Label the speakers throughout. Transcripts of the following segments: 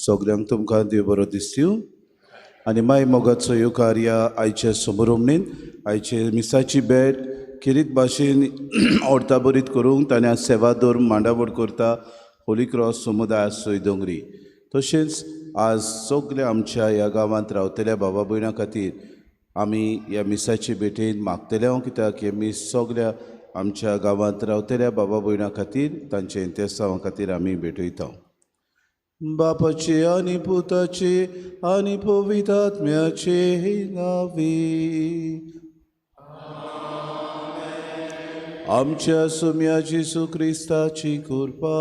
Speaker 1: सगल्यांक तुमकां देव बरो दिसता आनी माय मोगाचो येवकार ह्या आयच्या समारंभणीन आयचे मिसाची भेट खेरीत भाशेन ओर्ताबरीत करूंक ताणें सेवादोर मांडावड करता होली क्रॉस समुदाय सोय दोंगरी. तशेंच आज सगल्या आमच्या ह्या गांवांत रावतल्या बाबा भयणां खातीर आमी ह्या मिसाचे भेटेन मागतले हांव, कित्याक हे मीस सगल्या आमच्या गांवांत रावतल्या बाबा भयणां खातीर तांचे इंतेसांवा खातीर आमी भेटयता. बापाचे आनी पुताचे आनी पवित्र आत्म्याचे नांवे आमच्या सोम्या जेजू क्रिस्ताची कृपा,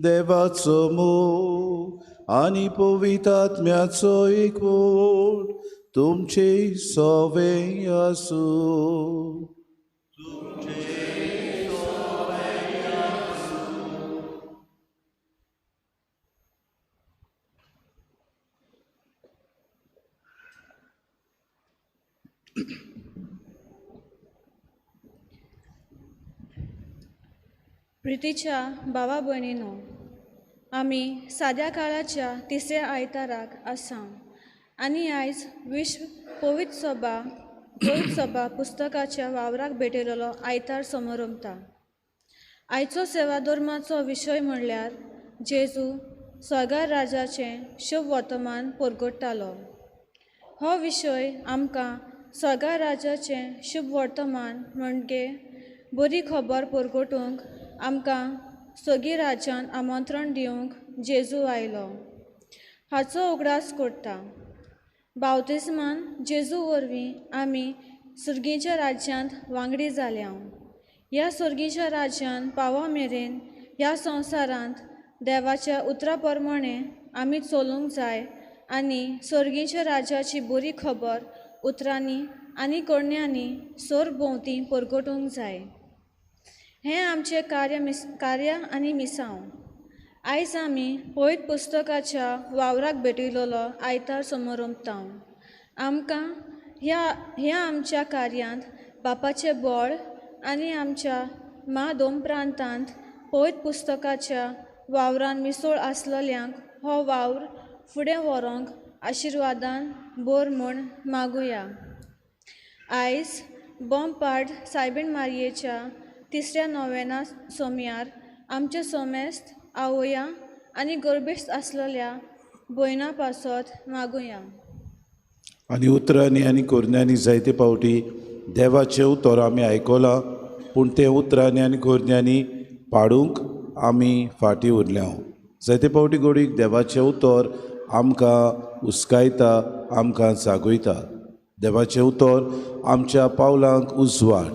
Speaker 1: देवाचो मोग आनी पवित्र आत्म्याचो एकवट तुमचे सवे आसूं.
Speaker 2: प्रितीच्या भावा भयणीनो, आमी साद्या काळाच्या तिसऱ्या आयताराक आसा आनी आयज विश्व पवित्र सभा पुस्तकाच्या वावराक भेटयलेलो आयतार समारंभता. आयचो सेवा धर्माचो विशय म्हणल्यार जेजू स्वर्गार राजाचें शुभ वर्तमान परगट्टालो. हो विशय आमकां स्वर्गार राजाचें शुभ वर्तमान म्हणजे बरी खबर परगटूंक आमकां सगळीं राज्यान आमंत्रण दिवंक जेजू आयलो हाचो उगडास करता. बावतिस्मान जेजू वरवीं आमी सुर्गीच्या राज्यांत वांगडी जाल्या. ह्या सुर्गीच्या राज्यांत पावा मेरेन ह्या संवसारांत देवाच्या उतरा प्रमाणे आमी चलूंक जाय आनी सर्गीच्या राज्याची बरी खबर उतरांनी आनी करण्यांनी सरभोंवती परगटूंक जाय. हें आमचें कार्य आनी मिसांव. आयज आमी पवित्र पुस्तकाच्या वावराक भेटयलेलो आयतार समारंभता. आमकां ह्या आमच्या कार्यांत बापाचें बळ आनी आमच्या मा दोन प्रांतांत पवित्र पुस्तकाच्या वावरान मिसळ आसलेल्यांक हो वावर फुडें व्हरूंक आशिर्वादान बोर म्हूण मागुया. आयज बोमपाड सायबीण मारयेच्या तिसऱ्या नोवेना सोम्यार आमचे सोमेस्त आवया आनी गर्भेस्त आसलेल्या भयणा पासत मागुया.
Speaker 1: आनी उतरांनी आनी कोरण्यांनी जायते फावटी देवाचें उतर आमी आयकलां, पूण तें उतरांनी आनी कोरण्यांनी पाडूंक आमी फाटीं उरल्या. जायते फावटी गोडीक देवाचें उतर आमकां उस्कायता, आमकां जागयता. देवाचें उतर आमच्या पावलांक उजवाड,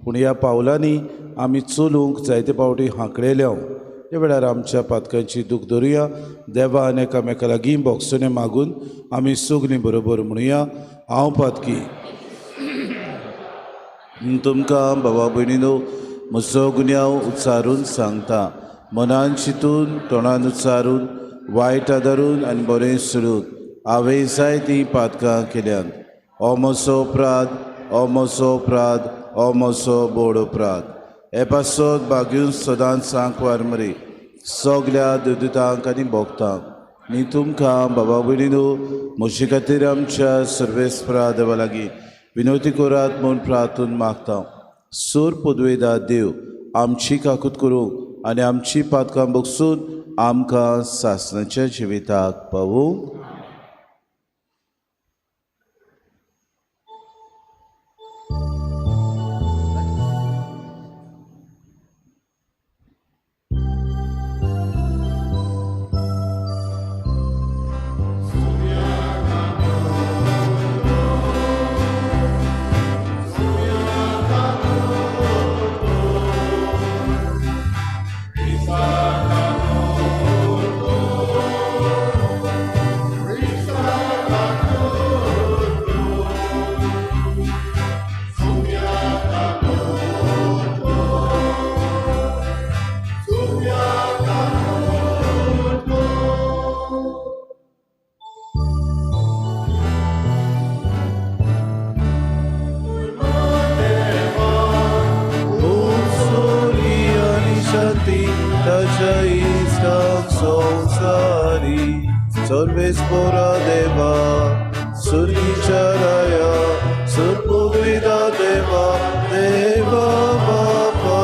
Speaker 1: पूण ह्या पावलांनी आमी चलूंक जायते फावटी हांकळेल्या. ह्या वेळार आमच्या पातकांची दूख धरुया. देवा आनी एकामेका लागीं बोगसणें मागून आमी सगलीं बरोबर म्हणुया, हांव पातकी. तुमकां बाबा भयणीनो म्हजो गुन्यांव उच्चारून सांगता, मनान चिंतून तोंडान उच्चारून वायट आदारून आनी बरें सोडून हांवें जायतीं पातकां केल्यांत. हो म्हजो अपराध, हो म्हजो अपराध, हो म्हजो बोड अपराध. हे पासत बागीवन सदांच सांकवार मरे सगल्या देवदूतांक आनी भोगतांक न्ही तुमकां बाबा भयणीनो म्हजे खातीर आमच्या सर्वेस्परा देवा लागीं विनवती करात म्हूण प्रार्थून मागता. सूर पदवेदा देव आमची काकूत करूंक आनी आमची पातकां बगसून आमकां सासणाच्या जिविताक पावूंक.
Speaker 3: Isa
Speaker 1: सर्वेस्पोरा देवा सुर्गीच्या राया सुरपुविदा देवा देवा बापा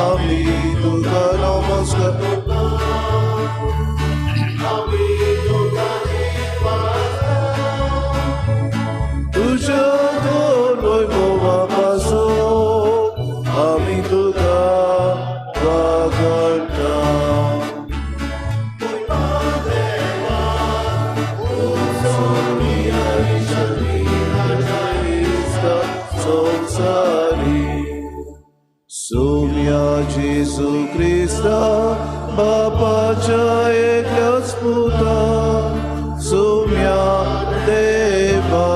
Speaker 1: आमी तुका नमस्कार. तुझ्या थोर वैभवा पासून आमी तुका वागणटा. संसारी सोम्या जेजू क्रिस्ता बापाच्या एकल्याच पुता सोम्या देवा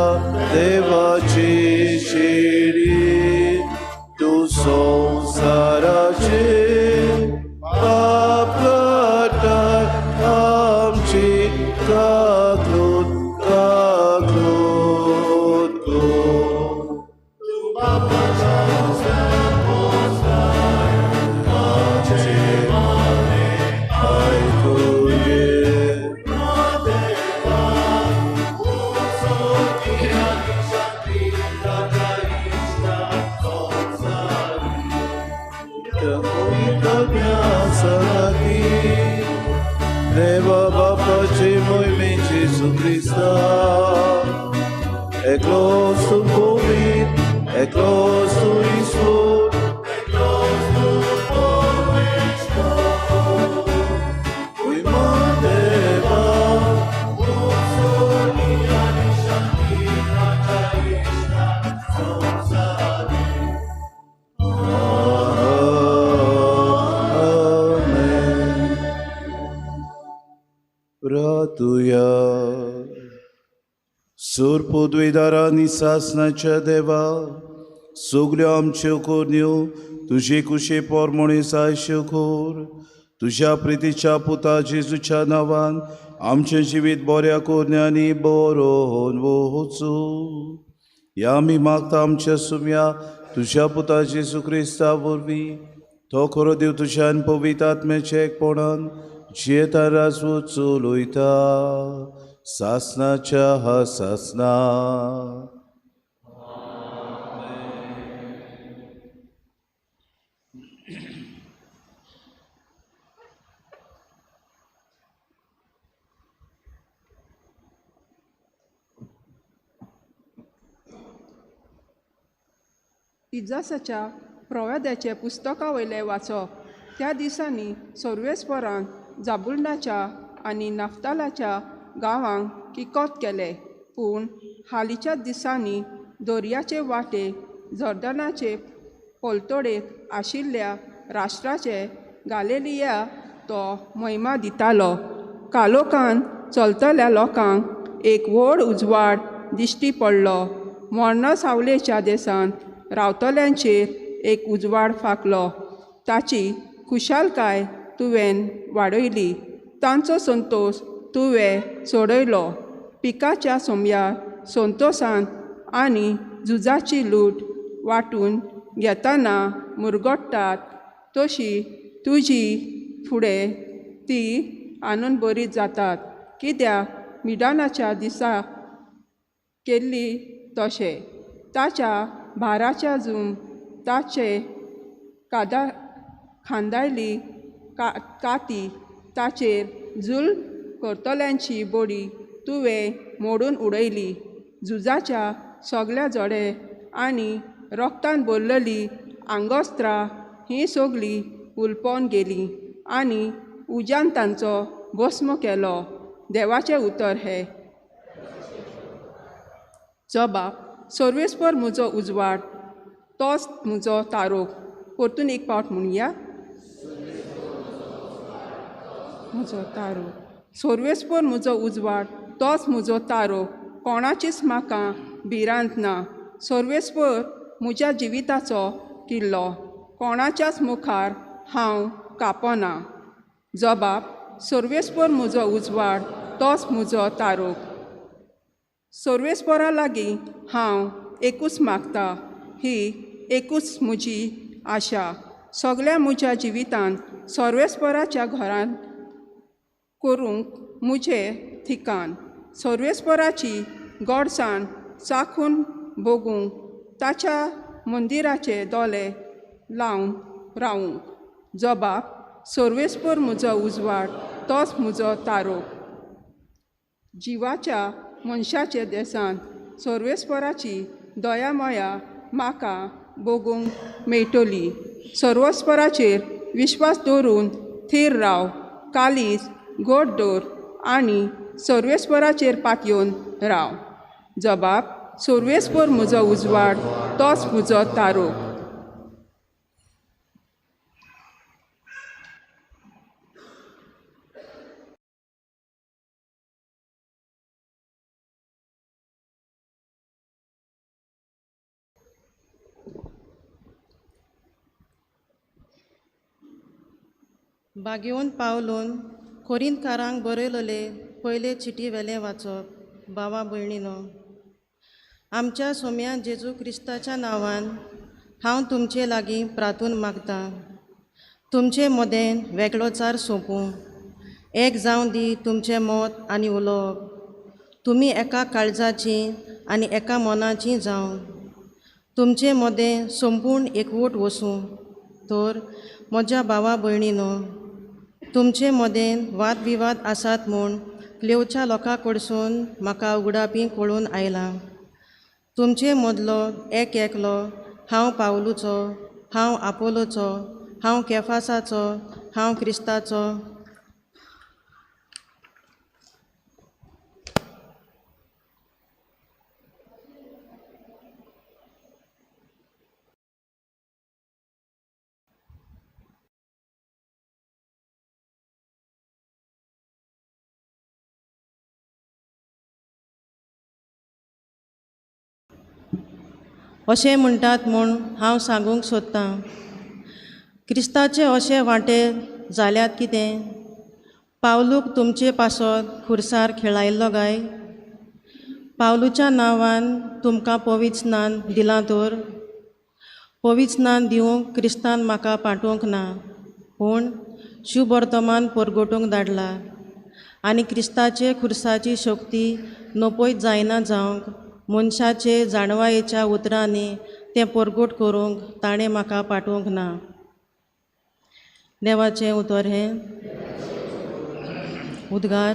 Speaker 1: देवाची शिडी तूं संवसाराचे पाप काडटाय आमची काकूत काकूत कर. आयकून देवा बापाची मोहिमे जेजू क्रिस्ता एकलोच तूं पवित्र, एकलोच तूं ईश्वर, मोहिमा देवा. आमेन. प्रातुया. सूर पदवीदारांनी सासणाच्या देवा सगल्यो आमच्यो करण्यो तुजे कुशे पोरमोणे जायश्यो कर. तुज्या प्रितीच्या पुता जेजूच्या नांवान आमचें जिवीत बऱ्या करण्यांनी बरोवन वचूं. ह्या आमी मागता आमच्या सुम्या तुज्या पुता जेजू क्रिस्ता वरवीं. तो खरो देव तुज्यान पवित्र आत्म्याच्या एकपणान जियेता राजवट चलयता सासनाच्या हा सासना.
Speaker 3: इजासाच्या प्रवाद्याचे पुस्तका वयलें वाचप. त्या दिसांनी सर्वेस्परान जाबुलनाच्या आनी नाफ्तालाच्या गांवांक किकोत केलें, पूण हालींच्या दिसांनी दर्याचे वाटेक जॉर्दनाचे पलतोडेक आशिल्ल्या राष्ट्राचे गालेलिया तो महिमा दितालो. कालोकान चलतल्या लोकांक एक व्हड उजवाड दिश्टी पडलो. मरणा सावलेच्या देशांत रावतल्यांचेर एक उजवाड फांकलो. ताची खुशालकाय तुवें वाडयली, तांचो संतोश तुवें सोडयलो. पिकाच्या सोमयार संतोशान आनी झुजाची लूट वांटून घेतना मुरगट्टात तशी तुजी फुडें ती आनंद बरी जातात, कित्याक मिडानाच्या दिसा केल्ली तशें. ताच्या भाराच्या जूम ताचे कादा खांदायली काती ताचेर जुल्म करतल्यांची बडी तुवें मोडून उडयली. झुजाच्या सगल्या जोडे आनी रोगतान भरलेली आंगोस्त्रां हीं सगळीं हुलपोवन गेलीं आनी उज्यान तांचो भस्म केलो. देवाचें उतर हें. जबाब सर्वेस्पर म्हजो उजवाड, तोच म्हजो तारोक. परतून एक पावट म्हणया. म्हजो तारो. सर्वेस्पर म्हजो उजवाड, तोच म्हजो तारो. कोणाचीच म्हाका भिरांत ना. सर्वेस्पर म्हज्या जिविताचो किल्लो, कोणाच्याच मुखार हांव कापना. जबाब सर्वेस्पर म्हजो उजवाड, तोच म्हजो तारोक. सर्वेस्परा लागीं हांव एकूच मागता, ही एकूच म्हजी आशा. सगल्या म्हज्या जिवितांत सर्वेस्पराच्या घरांत करूंक म्हजे ठिकाण. सर्वेस्पराची गोडसाण चाखून भोगूंक ताच्या मंदिराचे दोले लावन रावूंक. जबाब सर्वेस्पर म्हजो उजवाड, तोच म्हजो तारोक. जिवाच्या मनशाचे देसान सर्वेस्पराची दयामया म्हाका भोगूंक मेळटली. सर्वस्पराचेर विश्वास दवरून थीर राव, कालीज गोड दवर आनी सर्वेस्पराचेर पातयेवन राव. जबाब सर्वेस्पर म्हजो उजवाड, तोच म्हजो तारोक.
Speaker 4: बागेवन पावलून कोरिंतकारांक बरयलेले पयले चिटी वेलें वाचप. भावा भयणीनो, आमच्या सोम्या जेजू क्रिस्ताच्या नांवान हांव तुमचे लागीं प्रार्थून मागतां, तुमचे मदें वेगळोचार सोंपूं, एक जावं दी तुमचें मत आनी उलोवप. तुमी एका काळजाचीं आनी एका मनाचीं जावं, तुमचे मदें संपूर्ण एकवट वसूं. तर म्हज्या भावा भयणीनो, तुमचे मदें वादविवाद आसात म्हूण क्लेवच्या लोकां कडसून म्हाका उगडापी कळून आयलां. तुमचे मदलो एक एकलो हांव पावलूचो, हांव आपोलोचो, हांव केफासाचो, हांव क्रिस्ताचो. अशें म्हणटात म्हूण हांव सांगूंक सोदतां. क्रिस्ताचे अशे वांटे जाल्यात कितें? पावलूक तुमचे पासत खुर्सार खेळायल्लो गाय? पावलूच्या नांवान तुमकां पवित्र दिलां तर? पवित्र दिवंक क्रिस्तान म्हाका पाठोवंक ना, पूण शुभवर्तमान परगटूंक धाडला आनी क्रिस्ताचे खुर्साची शक्ती नपयत जायना जावंक मनशाचे जाणवायेच्या उतरांनी तें परगट करूंक ताणें म्हाका पाठोवंक ना. देवाचें उतर हें. उद्गार.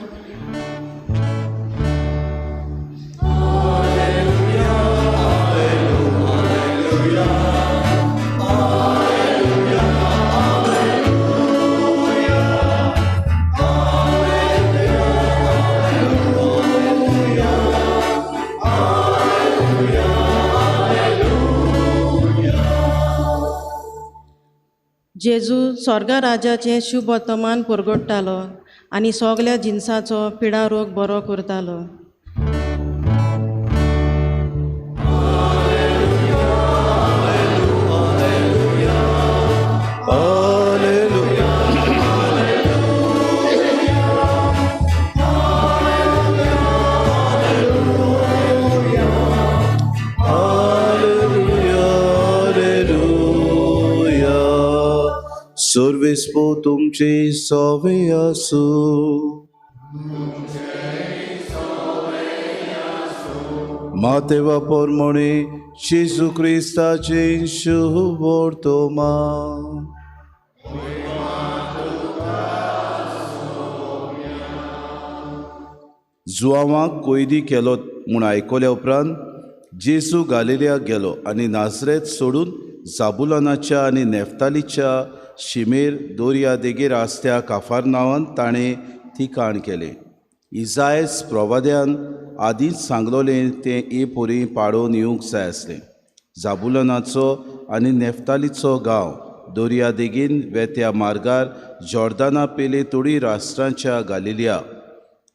Speaker 4: जेजू स्वर्गा राजाचें शुभवर्तमान परगट्टालो आनी सगल्या जिनसाचो पिडा रोग बरो करतालो.
Speaker 1: सर्वेस्पो तुमचे सवे आसूं. मातेवा परमणे जेजू क्रिस्ताचे शुभवर्तमान. जुआवाक कोयदी केलो म्हूण आयकल्या उपरांत जेजू गालिलियाक गेलो आनी नाजरेत सोडून जाबुलनाच्या आनी नेफ्तालीच्या शिमेर दोर्या देगेर आसत्या काफार नांवान ताणें ठिकाण केलें. इजायस प्रवाद्यान आदींच सांगलोलें तें ए पोरी पाडोवन येवंक जाय आसलें. जाबुलनाचो आनी नेफ्तालीचो गांव दर्या देगेन वेत्या मार्गार जॉर्दाना पेले तोडी राष्ट्रांच्या गालिलिया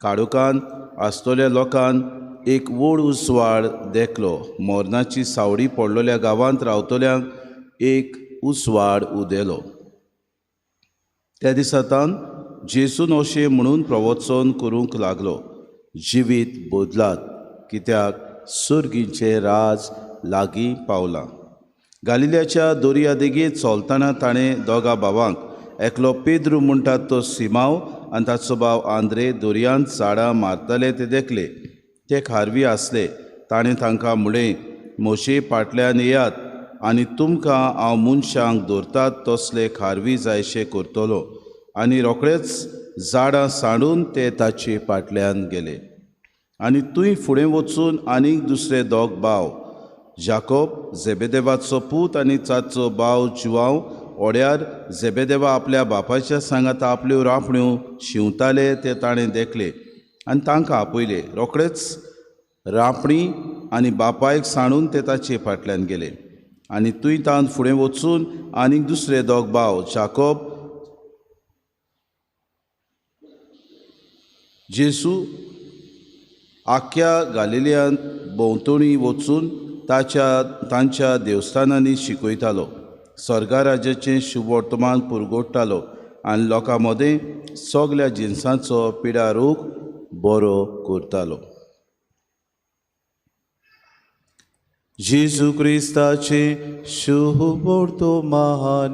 Speaker 1: काडोकान आसतल्या लोकान एक व्हड उजवाड देखलो. मरणाची सावडी पडलेल्या गांवांत रावतल्यांक एक उजवाड उदेलो. त्या दिसातान जेजून अशें म्हणून प्रवचन करूंक लागलो, जिवीत बदलात, कित्याक सर्गीचें राज लागीं पावलां. गालिल्याच्या दर्या देगेर चलतना ताणें दोगा भावांक, एकलो पेद्रू म्हणटात तो सिमांव आनी ताचो भाव आंद्रे दर्यांत झाडां मारताले ते देखले. ते खारवी आसले. ताणें तांकां म्हळें, म्हजे फाटल्यान येयात आनी तुमकां हांव मनशांक दवरतात तसले खारवी जायशे करतलो. आनी रोखडेच झाडां सांडून ते ताचे फाटल्यान गेले. आनी तूंय फुडें वचून आनीक दुसरे दोग भाव जाकोब झेबेदेवाचो पूत आनी ताचो भाव जुवांव ओड्यार झेबेदेवा आपल्या बापायच्या सांगाता आपल्यो रांपण्यो शिंवताले ते ताणें देखले आनी तांकां आपयले. रोखडेच रांपणी आनी बापायक सांडून ते ताचे फाटल्यान गेले. आनी तूंय तावन फुडें वचून आनीक दुसरे दोग भाव जाकोब जेजू आख्या गालिलियांत भोंवतणी वचून ताच्या तांच्या देवस्थानांनी शिकयतालो, स्वर्गा राज्याचें शुभवर्तमान पुरगोडटालो आनी लोकां मदें सगल्या जिनसांचो पिडा रोग बरो करतालो. जेजू क्रिस्ताचें शुभवर्तमान.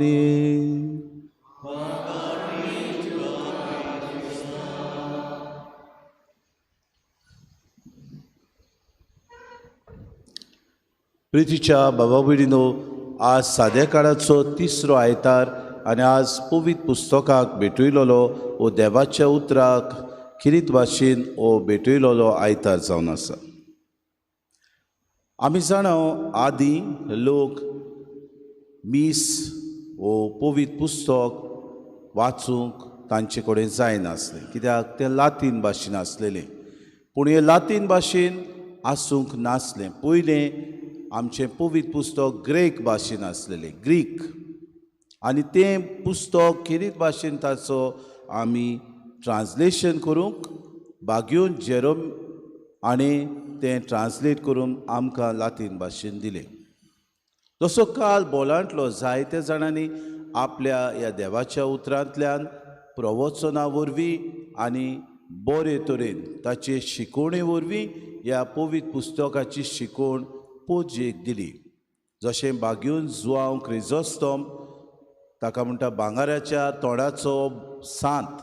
Speaker 1: प्रितीच्या बाबा भयणीनो, आज साद्या काळाचो तिसरो आयतार आनी आज पवित्र पुस्तकाक भेटयलोलो वो देवाच्या उतराक खिरीत भाशेन हो भेटयलोलो आयतार जावन आसा. आमी जाणा आदीं लोक मीस वो पवित्र पुस्तक वाचूंक तांचे कडेन जायनासलें, कित्याक तें लातीन भाशेन आसलेलें. पूण हें लातीन भाशेन आसूंक नासलें. पयलें आमचें पवित्र पुस्तक ग्रीक भाशेन आसलेलें, ग्रीक, आनी तें पुस्तक खेरीत भाशेन ताचो आमी ट्रान्सलेशन करूंक बागयोन जेरोम आनी तें ट्रान्सलेट करून आमकां लातीन भाशेन दिलें. जसो काल बोलांतलो जायत्या जाणांनी आपल्या ह्या देवाच्या उतरांतल्यान प्रवचना वरवीं आनी बरे तरेन ताचे शिकोवणे वरवीं ह्या पवित्र पुस्तकाची शिकोवण पोजेक दिली. जशें बागयोन जुआंव क्रिजोस्तोम ताका म्हणटा भांगराच्या तोंडाचो सांत,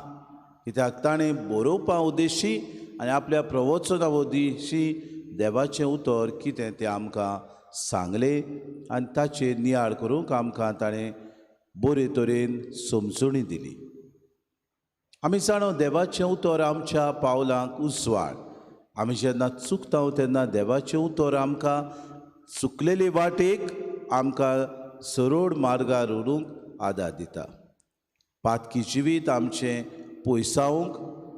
Speaker 1: कित्याक ताणें बरोवपा उद्देशी आनी आपल्या प्रवचना उद्देशी देवाचें उतर कितें तें आमकां सांगलें आनी ताचेर नियाळ करूंक आमकां ताणें बरे तरेन समजणी दिली. आमी जाणो देवाचें उतर आमच्या पावलांक उजवाड. आमी जेन्ना चुकता तेन्ना देवाचें उतर आमकां चुकलेले वाटेक आमकां सरळ मार्गार व्हरूंक आदार दिता. पातकी जिवीत आमचें पयसावंक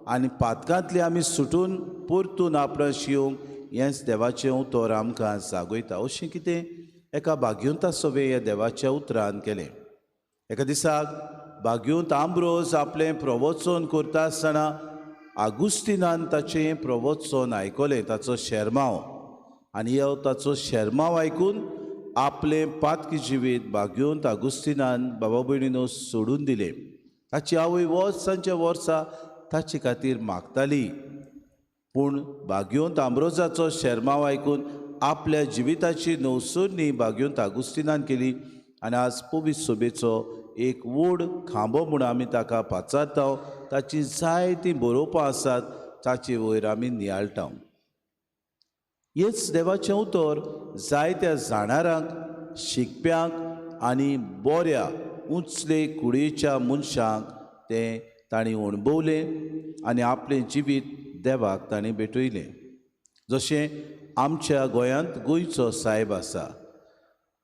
Speaker 1: आनी पातकांतलें आमी सुटून परतून आपणास येवंक हेंच देवाचें उतर आमकां जागयता. अशें कितें एका बागयोंता सवे ह्या देवाच्या उतरान केलें. एका दिसाक बागयोंत आंब्रोज आपलें प्रवचन करता आसतना आगुस्तिनान ताचें प्रवचन आयकलें, ताचो शेरमांव, आनी हो ताचो शेरमांव आयकून आपलें पातकी जिवीत बागयोंत आगुस्तिनान बाबा भयणीनो सोडून दिलें. ताची आवय वर्सांच्या वर्सा ताचे खातीर मागताली, पूण बागयोंत आंब्रोजाचो शेरमांव आयकून आपल्या जिविताची नवसरणी बागयोंत आगुस्तिनान केली आनी आज पवित्र सोबेचो एक व्हड खांबो म्हूण आमी ताका पाचारता. ताची जायतीं बरोवपां आसात, ताचे वयर आमी नियाळटा. हेच देवाचें उतर जायत्या जाणारांक, शिकप्यांक आनी बऱ्या उंचले कुडीच्या मनशांक तें तांणी अणभवलें आनी आपलें जिवीत देवाक तांणी भेटयलें. जशें आमच्या गोंयांत गोंयचो सायब आसा,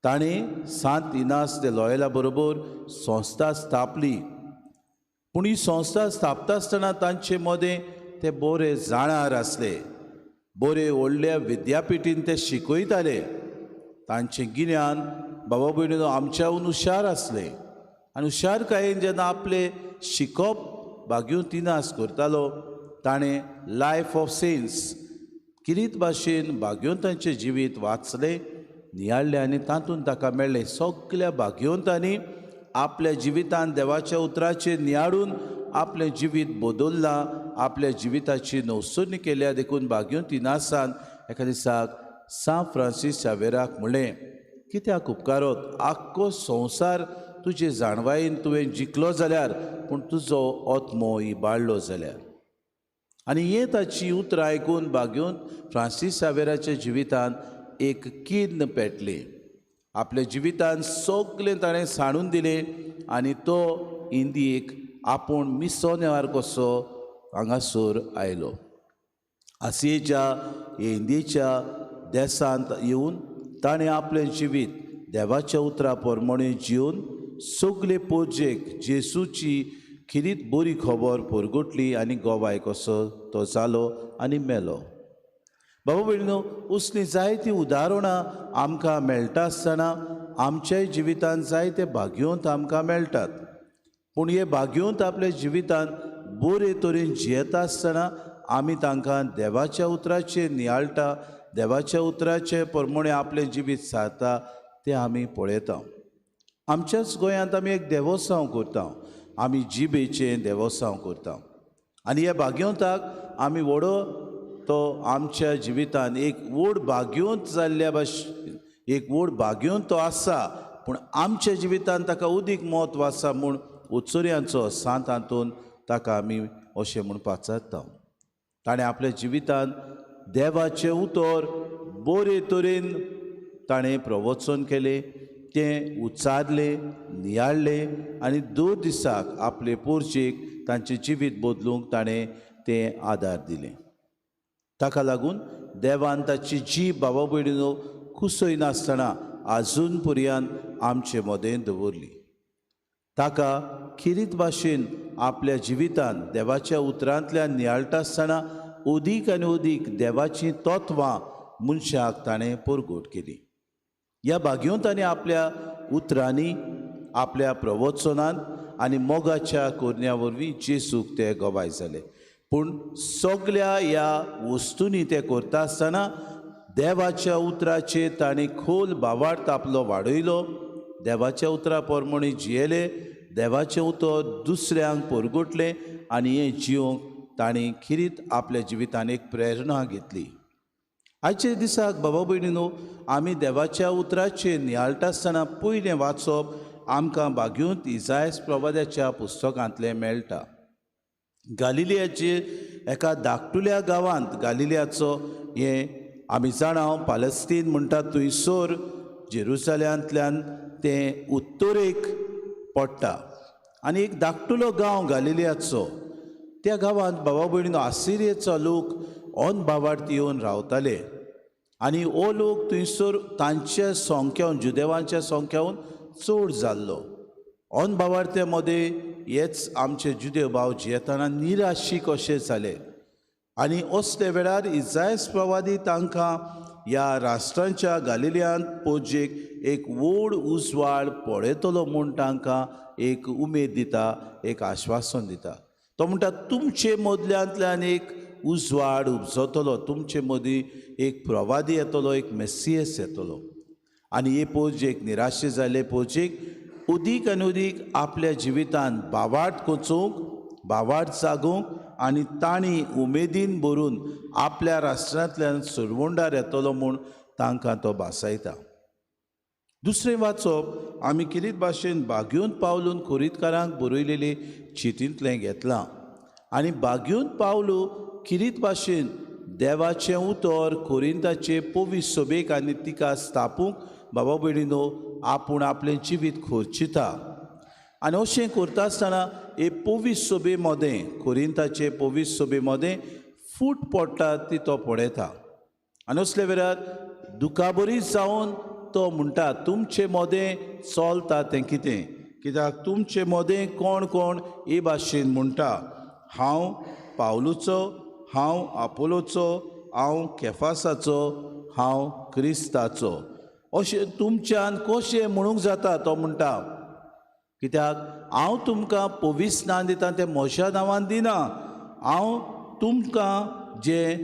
Speaker 1: ताणें सांत इनास दे लॉयला बरोबर संस्था स्थापली. पूण ही संस्था स्थापता आसतना तांचे मदें ते बरे जाणार आसले, बरे व्हडल्या विद्यापिठीन ते शिकयताले. तांचें गिन्यान बाबा भयणीनो आमच्याहून हुशार आसले आनी हुशारकायेन जेन्ना आपलें शिकप बागयोंत इनास करतालो ताणें लायफ ऑफ सेन्स किरीत भाशेन बागयोंतांचें जिवीत वाचलें, नियाळ्ळें आनी तातूंत ताका मेळ्ळें. सगल्या बागयोंतांनी आपल्या जिवितान देवाच्या उतराचेर नियाळून आपलें जिवीत बदल्लां, आपल्या जिविताची नवसरणी केल्या. देखून बागयोंत इनासान एका दिसाक सांत फ्रांसीस शावेराक म्हणलें, कित्याक उपकारत आख्खो संवसार तुजे जाणवायेन तुवें जिखलो जाल्यार पूण तुजो आत्मो इबाडलो जाल्यार. आनी हे ताची उतरां आयकून बागेवन फ्रांसीस सावेराच्या जिवितांत एक किन्न पेटलें. आपल्या जिवितांत सगळें ताणें सांडून दिलें आनी तो इंदियेक आपूण मिसोनेवार कसो हांगासर आयलो. आसियेच्या इंदियेच्या देसांत येवन ताणें आपलें जिवीत देवाच्या उतरा प्रमाणे जिवन सगळे पोरजेक जेसूची खिरीत बरी खबर परगटली आनी गोवाय कसो तो जालो आनी मेलो. बाबा भयणीनो, उसलीं जायतीं उदाहरणां आमकां मेळटा आसतना आमच्याय जिवितांत जायते भाग्यवंत आमकां मेळटात. पूण हे भाग्यवंत आपल्या जिवितांत बरे तरेन जियेता आसतना आमी तांकां देवाच्या उतराचेर नियाळटा, देवाच्या उतराचे प्रमाणे आपलें जिवीत सारता तें आमी पळयता. आमच्याच गोंयांत आमी एक देवोसांव करता, आमी जिबेचें देवोसांव करता आनी ह्या भाग्यवंताक आमी व्हडो तो आमच्या जिवितांत एक व्हड भाग्यवंत जाल्ल्या भाशेन एक व्हड भाग्यवंत तो आसा, पूण आमच्या जिवितांत ताका अदीक म्हत्व आसा म्हूण उचोऱ्यांचो सांत आंतोन ताका आमी अशें म्हूण पाचारता. ताणें आपल्या जिवितांत देवाचें उतर बरे तरेन ताणें प्रवचन केलें, तें उच्चारलें, नियाळ्ळें आनी दर दिसाक आपले पोरचेक तांचें जिवीत बदलूंक ताणें तें आदार दिलें. ताका लागून देवान ताची जीब बाबा भयणीनो कुसयनासतना आजून पर्यंत आमचे मदें दवरली. ताका खिरीत भाशेन आपल्या जिवितांत देवाच्या उतरांतल्यान नियाळटा आसतना अदीक आनी अदीक देवाचीं तत्वां मनशाक ताणें परगट केली. ह्या भाग्यवंतांनी आपल्या उतरांनी, आपल्या प्रवचनांत आनी मोगाच्या करण्या वरवीं जेसूक ते गवाय जाले. पूण सगल्या ह्या वस्तूंनी ते करता आसतना देवाच्या उतराचेर ताणें खोल भावार्थ आपलो वाडयलो, देवाच्या उतरा प्रमाणे जियेले, देवाचें उतर दुसऱ्यांक परगटलें आनी हें जिवंक ताणें खिरीत आपल्या जिवितान एक प्रेरणा घेतली. आयच्या दिसाक बाबा भयणीनो, आमी देवाच्या उतराचेर नियाळटा आसतना पयलें वाचप आमकां भाग्यवंत इजायस प्रवाद्याच्या पुस्तकांतलें मेळटा. गालिलियाचे एका धाकटुल्या गांवांत, गालिलियाचो हें आमी जाणा पालस्तीन म्हणटा थंयसर जेरुजाल्यांतल्यान तें उत्तरेक पडटा आनी एक धाकटुलो गांव गालिलियाचो. त्या गांवांत बाबा भयणीनो आसिरियेचो लोक ऑन भावार्थ येवन रावताले आनी हो लोक थंयसर तांच्या संख्यान, जुदेवांच्या संख्यान चड जाल्लो. ऑन भावार्थे मदें हेच आमचे जुदेव भाव जियेतना निराशी कशे जाले आनी असले वेळार इजायस प्रवादी तांकां ह्या राष्ट्रांच्या गालिलियांत पोजेक एक व्हड उजवाड पळयतलो म्हूण तांकां एक उमेद दिता, एक आश्वासन दिता. तो म्हणटा तुमचे मदल्यांतल्यान एक उजवाड उपजतलो, तुमचे मदीं एक प्रवादी येतलो, एक मेसियस येतलो. आनी हे पोजेक निराशे जाल्ले पोजेक अदीक आनी अदीक आपल्या जिवितांत भावार्थ कोचोवंक, भावार्थ जागोवंक आनी तांणी उमेदीन भरून आपल्या राष्ट्रांतल्यान सुरवंडार येतलो म्हूण तांकां तो भासायता. दुसरें वाचप आमी किरीत भाशेन बागयोन पावलून खोरीतकारांक बरयलेले चितींतलें घेतलां आनी बागयोन पावलू किरीत भाशेन देवाचें उतर कोरिंताचे पवित्र सभेक आनी तिका स्थापूंक बाबा भयणीनो आपूण आपलें जिवीत खोर्चिता. आनी अशें करता आसतना हे पवित्र सभे मदें, कोरिंताचे पवित्र सभे मदें फूट पडटा ती तो पळयता आनी असले वेळार दुखाबरी जावन तो म्हणटा तुमचे मदें चलता तें कितें, कित्याक तुमचे मदें कोण कोण हे भाशेन म्हणटा हांव पावलूचो, हांव आपोलोचो, हांव केफासाचो, हांव क्रिस्ताचो. अशें तुमच्यान कशें म्हणूंक जाता? तो म्हणटा कित्याक हांव तुमकां पवित्र स्नान दिता तें म्हज्या नांवान दिना, हांव तुमकां जें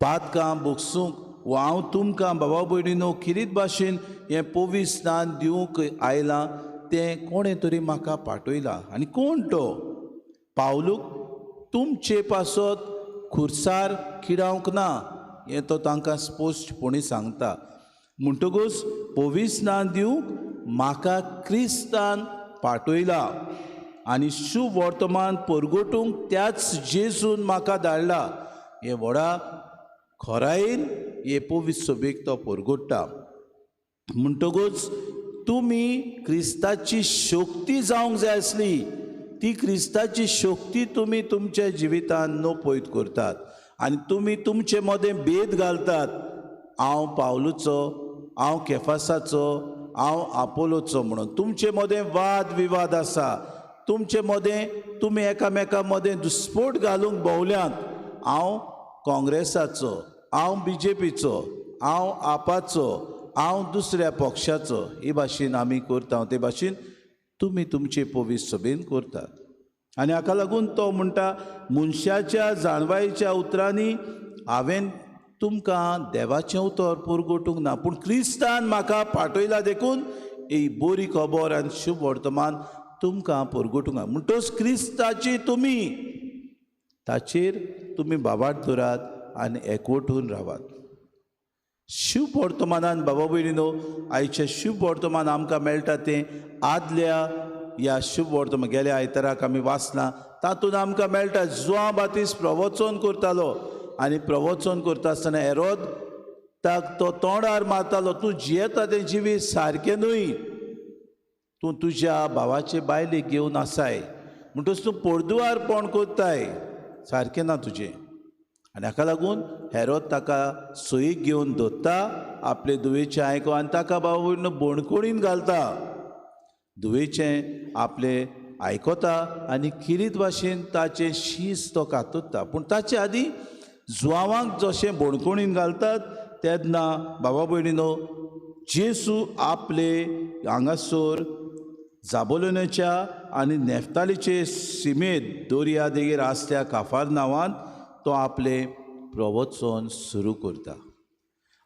Speaker 1: पातकां भोगसूंक वा हांव तुमकां बाबा भयणीनो खिरीत भाशेन हें पवित्र स्नान दिवंक आयलां तें कोणें तरी म्हाका पाठयलां. आनी कोण तो? पावलूक तुमचे पासत खुर्सार किडावंक ना हें तो तांकां स्पश्टपणी सांगता. म्हणटकूच पवित्र स्नान दिवंक म्हाका क्रिस्तान पाठयला आनी शुभ वर्तमान परगटूंक त्याच जेजून म्हाका धाडला. हे व्हडा खोरायेन हे पवित्र सभेक तो परगट्टा. म्हणटकूच तुमी क्रिस्ताची शक्ती जावंक जाय आसली, ती क्रिस्ताची शक्ती तुमी तुमच्या जिवितान नपयत करतात आनी तुमी तुमचे मदें भेद घालतात. हांव पावलूचो, हांव केफासाचो, हांव आपोलोचो म्हणून तुमचे मदें वाद विवाद आसा. तुमचे मदें तुमी एकामेका मदें दुस्पोट घालूंक भोंवल्यात. हांव काँग्रेसाचो, हांव बीजेपीचो, हांव आपाचो, हांव दुसऱ्या पक्षाचो, ही भाशेन आमी करता. ते भाशेन तुमी तुमचे पवित्र सभेन करतात. आनी हाका लागून तो म्हणटा, मनशाच्या जाणवायेच्या उतरांनी हांवें तुमकां देवाचें उतर पुरगोटूंक ना, पूण क्रिस्तान म्हाका पाठयला देखून ही बरी खबर आनी शुभ वर्तमान तुमकां पुरगोटूंक. म्हणटकच क्रिस्ताची तुमी ताचेर तुमी बाबाट दवरात आनी एकवटून रावात. शुभ वर्तमानान बाबा भयणीनो, आयचें शुभ वर्तमान आमकां मेळटा तें आदल्या ह्या शुभ वर्तमान गेल्या आयताराक आमी वाचलां तातूंत आमकां मेळटा जुआंव बातीस प्रवचन करतालो आनी प्रवचन करता आसतना हेरोद ताक तो तोंडार मारतालो, तूं जियेता तें जिवीत सारकें न्हय, तूं तुज्या भावाचे बायलेक घेवन आसाय म्हणटकच तूं पोरदुवारपण करताय, सारकें ना तुजें. आनी हाका लागून हेरोद ताका सोयीक घेवन धरता, आपले धुवेचें आयको आनी ताका बाबा बोणकोणीन घालता. धुवेचें आपले आयकता आनी किरीत भाशेन ताचें शीस तो कातरता. पूण ताचे आदीं जुआवांक जशें बोणकोणीन घालतात तेन्ना बाबा भयणीनो जेजू आपले हांगासर जाबोलोनाच्या आनी नेफ्तालीचे सिमेत दर्या देगेर आसल्या काफार नांवान तो आपलें प्रवचन सुरू करता.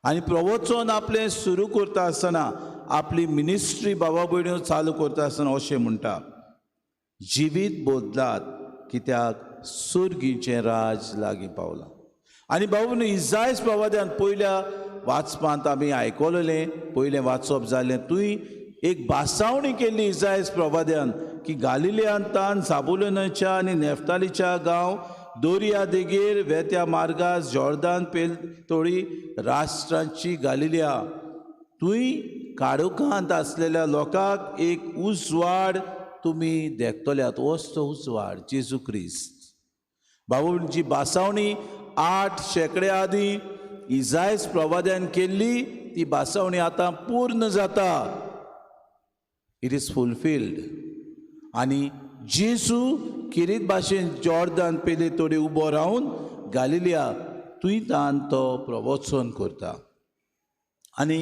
Speaker 1: आनी प्रवचन आपलें सुरू करता आसतना आपली मिनिस्ट्री बाबा भयणीनो चालू करता आसतना अशें म्हणटा, जिवीत बदलात कित्याक सुर्गीचें राज लागीं पावलां. आनी बाबा भयणीनो इजायस प्रवाद्यान पयल्या वाचपांत आमी आयकलें, पयलें वाचप जालें, तुवें एक भासावणी केल्ली इजायस प्रवाद्यान की गालिलियांतान जाबुलनाच्या आनी नेफ्तालीच्या गांव दर्या देगेर वेत्या मार्गार जॉर्दान पेलतोडी राष्ट्रांची गालिलिया, तुंय काळोखांत आसलेल्या लोकांक एक उजवाड तुमी देखतल्यात. होच तो उजवाड जेजू क्रिस्त. बाबू जी भासावणी 8 शेंकड्या आदीं इजायस प्रवाद्यान केल्ली ती भासावणी आतां पूर्ण जाता. It is fulfilled. आनी जेजू किरीत भाशेन जॉर्दान पेले तोडी उबो रावन गालिलिया तुंयतान तो प्रवचन करता आनी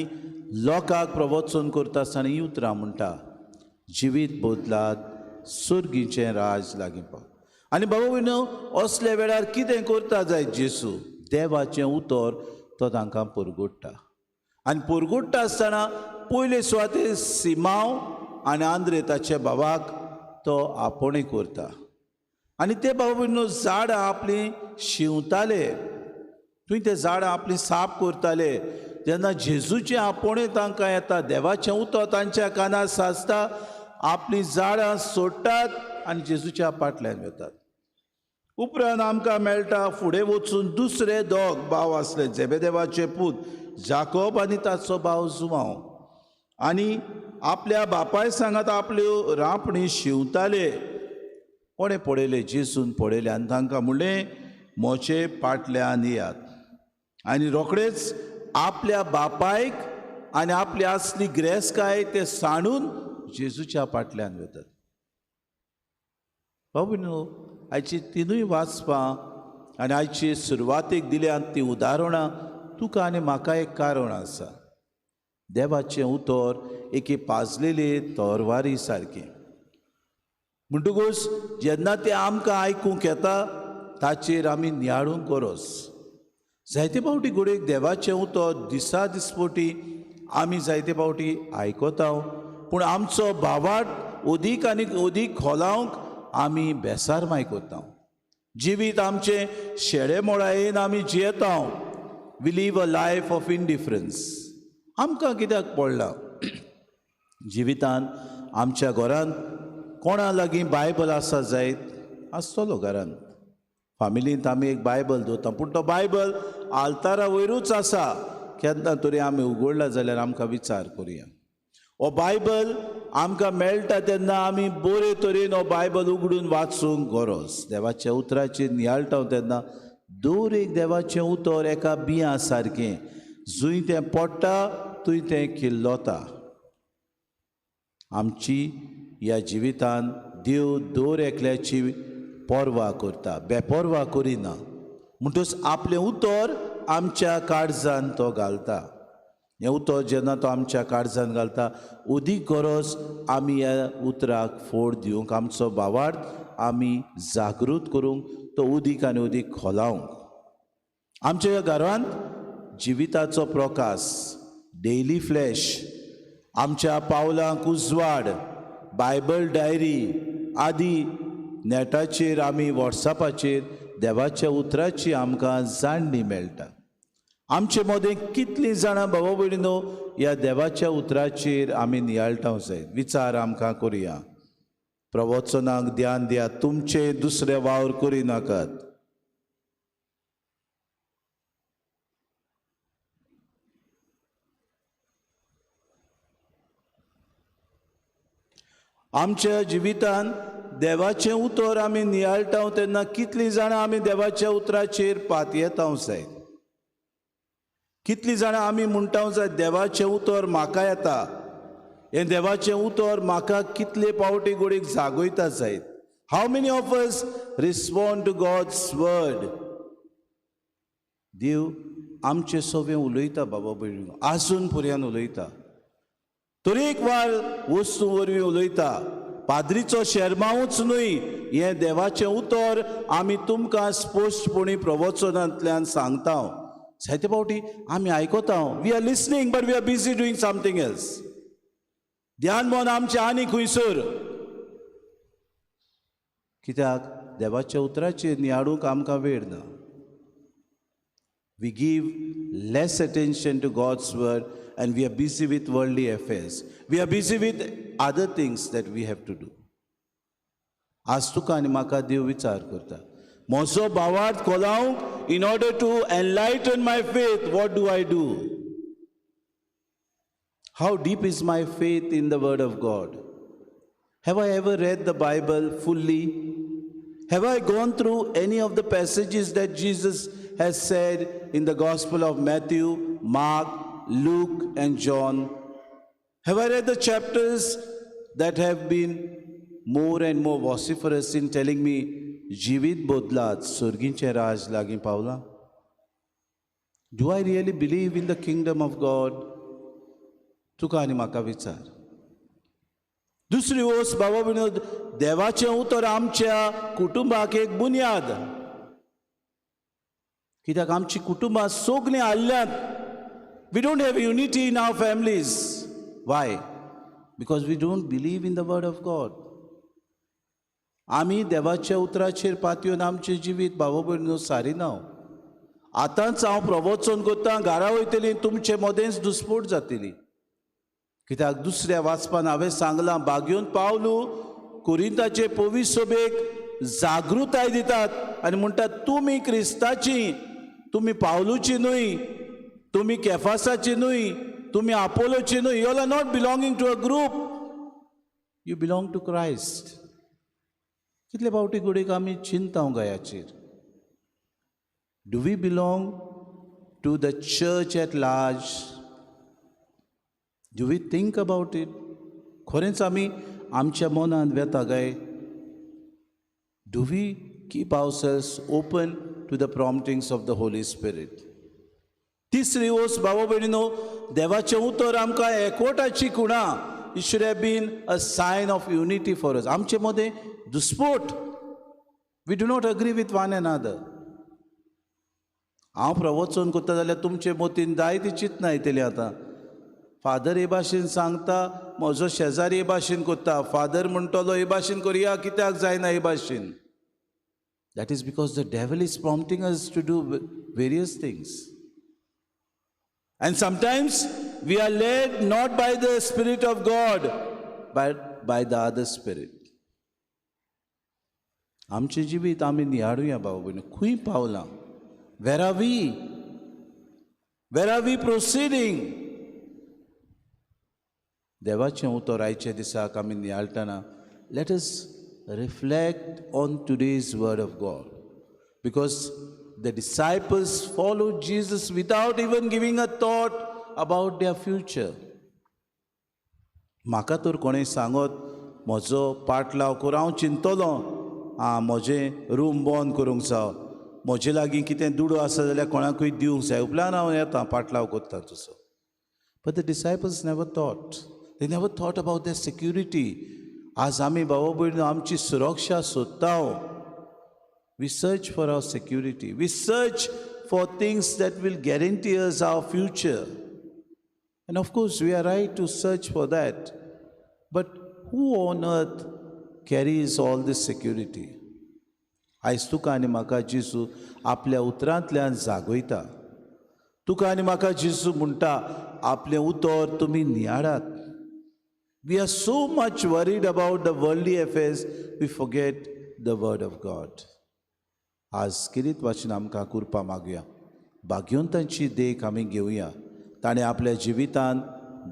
Speaker 1: लोकांक प्रवचन करता आसतना ही उतरां म्हणटा, जिवीत बदलात, सुर्गीचें राज लागीं पाव. आनी बाबा भयणीनो असल्या वेळार कितें करता जाय जेजू, देवाचें उतर तो तांकां परगोडटा. आनी परगोडटा आसतना पयले सुवातेर सिमांव आनी आंद्रे ताच्या बाबाक तो आपोवणें करता. आनी ते बाबा भयणीनो झाडां आपलीं शिंवताले, थंय ते झाडां आपलीं साफ करताले. जेन्ना जेजूचें आपोवणें तांकां येता, देवाचें उतर तांच्या कानार साजता, आपलीं झाडां सोडटात आनी जेजूच्या फाटल्यान वतात. उपरांत आमकां मेळटा फुडें वचून दुसरे दोग भाव आसले, जेबेदेवाचे पूत जाकोब आनी ताचो भाव जुवांव, आनी आपल्या बापाय सांगात आपल्यो रांपणी शिंवताले. कोणें पळयलें? जेजून पळयलें आनी तांकां म्हणलें, म्हजे फाटल्यान येयात. आनी रोखडेच आपल्या बापायक आनी आपली आसली ग्रेसकाय ते सांडून जेजूच्या फाटल्यान वतात. बाबू न्हू, आयची तिनूय वाचपां आनी आयची सुरवातेक दिल्यात ती उदाहरणां तुका आनी म्हाका एक कारण आसा. देवाचें उतर एके पाजलेले तरवारी सारकें. म्हणटकूच जेन्ना तें आमकां आयकूंक येता ताचेर आमी नियाळूंक गरज. जायते फावटी घडयेक देवाचें उतर दिसा दिसपटी आमी जायते फावटी आयकता, पूण आमचो भावाट अदीक आनी अदीक खोलावंक आमी बेसारमाय करता. जिवीत आमचें शेळे मोळायेन आमी जियेता. We live a life of indifference. आमकां कित्याक पडलां? जिवितांत आमच्या घरांत कोणा लागीं बायबल आसा जायत आसतलो घरांत, फामिलींत आमी एक बायबल दवरता, पूण तो बायबल आल्तारा वयरूच आसा. केन्ना तरी आमी उगडला जाल्यार आमकां विचार करुया. हो बायबल आमकां मेळटा तेन्ना आमी बरे तरेन हो बायबल उगडून वाचूंक गरज. देवाच्या उतराचेर नियाळटा तेन्ना दर एक देवाचें उतर एका बियां सारकें, जंय तें पडटा थंय तें किल्लता. आमची ह्या जिवितान देव दर एकल्याची पर्वा करता, बेपर्वा करिना. म्हणटच आपलें उतर आमच्या काळजान तो घालता. हें उतर जेन्ना तो आमच्या काळजान घालता, अदीक गरज आमी ह्या उतराक फोड दिवंक, आमचो भावार्थ आमी जागृत करूंक, तो उदीक आनी उदीक खोलावंक. आमच्या घरांत जिविताचो प्रकाश, डेली फ्लॅश, आमच्या पावलांक उजवाड, बायबल डायरी आदी नेटाचेर आमी वॉट्सॅपाचेर देवाच्या उतराची आमकां जाणणी मेळटा. आमचे मदें कितलीं जाणां भावा भयणीनो ह्या देवाच्या उतराचेर आमी नियाळटा जाय. विचार आमकां करुया. प्रवचनाक ध्यान दिया, तुमचे दुसरे वावर करिनाकात. आमच्या जिवितान देवाचें उतर आमी नियाळटा तेन्ना कितलीं जाणां आमी देवाच्या उतराचेर पातयेता जाय. कितलीं जाणां आमी म्हणटा जाय देवाचें उतर म्हाका येता, हें देवाचें उतर म्हाका कितले पावटी गोडीक जागयता जायत. How many of us respond to God's word? देव आमचे सगळें उलयता बाबा भयणीनो, आजून पर्यंत उलयता, तरेकवार वस्तू वरवीं उलयता. पाद्रीचो शेरमांवूच न्हय, हें देवाचें उतर आमी तुमकां स्पश्टपणी प्रवचनांतल्यान सांगता. जायते फावटी आमी आयकता, we are listening but we are busy doing something else. ध्यान मन आमचें आनी खंयसर. कित्याक देवाच्या उतराचेर नियाळूंक आमकां वेळ ना. We give less attention to God's word and we are busy with worldly affairs. We are busy with other things that we have to do. आज तुका आनी म्हाका देव विचार करता, म्हजो भावार्थ कोलावंक, in order to enlighten my faith, what do I do? How deep is my faith in the word of God? Have I ever read the Bible fully? Have I gone through any of the passages that Jesus has said in the Gospel of Matthew, Mark, Luke and John? Have I read the chapters that have been more and more vociferous in telling me, जीवित बदलात, सर्गीचें राज लागीं पावलां? Do I really believe in the kingdom of God? तुका आनी म्हाका विचार. दुसरी वस्त बाबा विनोद, देवाचें उतर आमच्या कुटुंबाक एक बुन्याद. कित्याक आमची कुटुंबां सगलीं हाल्ल्यांत. We don't have unity in our families. Why? Because we don't believe in the word of God. आमी देवाच्या उतराचेर पातयेवन आमचें जिवीत भाव भयणीनो सारिना. आतांच हांव प्रवचन करतां, घरा वयतली तुमचे मदेंच दुस्पोट जातली. कित्याक दुसऱ्या वाचपान हांवें सांगलां, बागयोन पावलू कोरिंताचे पवित्र सभेक जागृताय दितात आनी म्हणटात, तुमी क्रिस्ताची, तुमी पावलूची न्हय, तुमी केफासाची न्हय, तुमी आपोलोची न्हय. You are not belonging to a group, you belong to Christ. कितले फावटी घडयेक आमी चिंता गायाचेर. Do we belong to the church at large? Do we think about it? खरेंच आमी आमच्या मनांत वेता काय? Do we keep ourselves open to the promptings of the Holy Spirit? तिसरी वस्त भावा भयणीनो, देवाचें उतर आमकां एकवटाची खुणा. It should have been a sign of unity for us. आमचे मदें दुस्पोट, we do not agree with one another. हांव प्रवचन करता जाल्यार तुमचे मतीन जायती चिंतना येतली. आतां फादर हे भाशेन सांगता, म्हजो शेजारी हे भाशेन करता, फादर म्हणटलो हे भाशेन करुया, कित्याक जायना हे भाशेन. That is because the devil is prompting us to do various things. And sometimes we are led not by the spirit of God but by the other spirit. आमचें जिवीत आमी नियाळुया भाव भयणी, खंय पावलां? Where are we? Where are we proceeding? देवाचें उतर आयच्या दिसाक आमी नियाळटना let us reflect on today's word of God, because the disciples followed Jesus without even giving a thought about their future. म्हाका तर कोणें सांगत म्हजो पाटलाव कर, हांव चिंतलो आं म्हजें रूम बंद करूंक जावो, म्हजे लागीं कितें दुडू आसा जाल्यार कोणाकूय दिवंक जाय, उपरांत हांव येता पाटलाव करता तसो. But the disciples never thought, they never thought about their security. आज आमी भाव भयण आमची सुरक्षा सोदता. We search for our security, we search for things that will guarantee us our future. And of course we are right to search for that, but who on earth carries all this security? आयज तुका आनी म्हाका जेजू आपल्या उतरांतल्यान जागयता. तुका आनी म्हाका जेजू म्हणटा आपलें उतर तुमी नियाळात. We are so much worried about the worldly affairs, we forget the word of God. आज किरीत वाचन आमकां कुरपा मागुया, भाग्यवंतांची देख आमी घेवया. ताणें आपल्या जिवितांत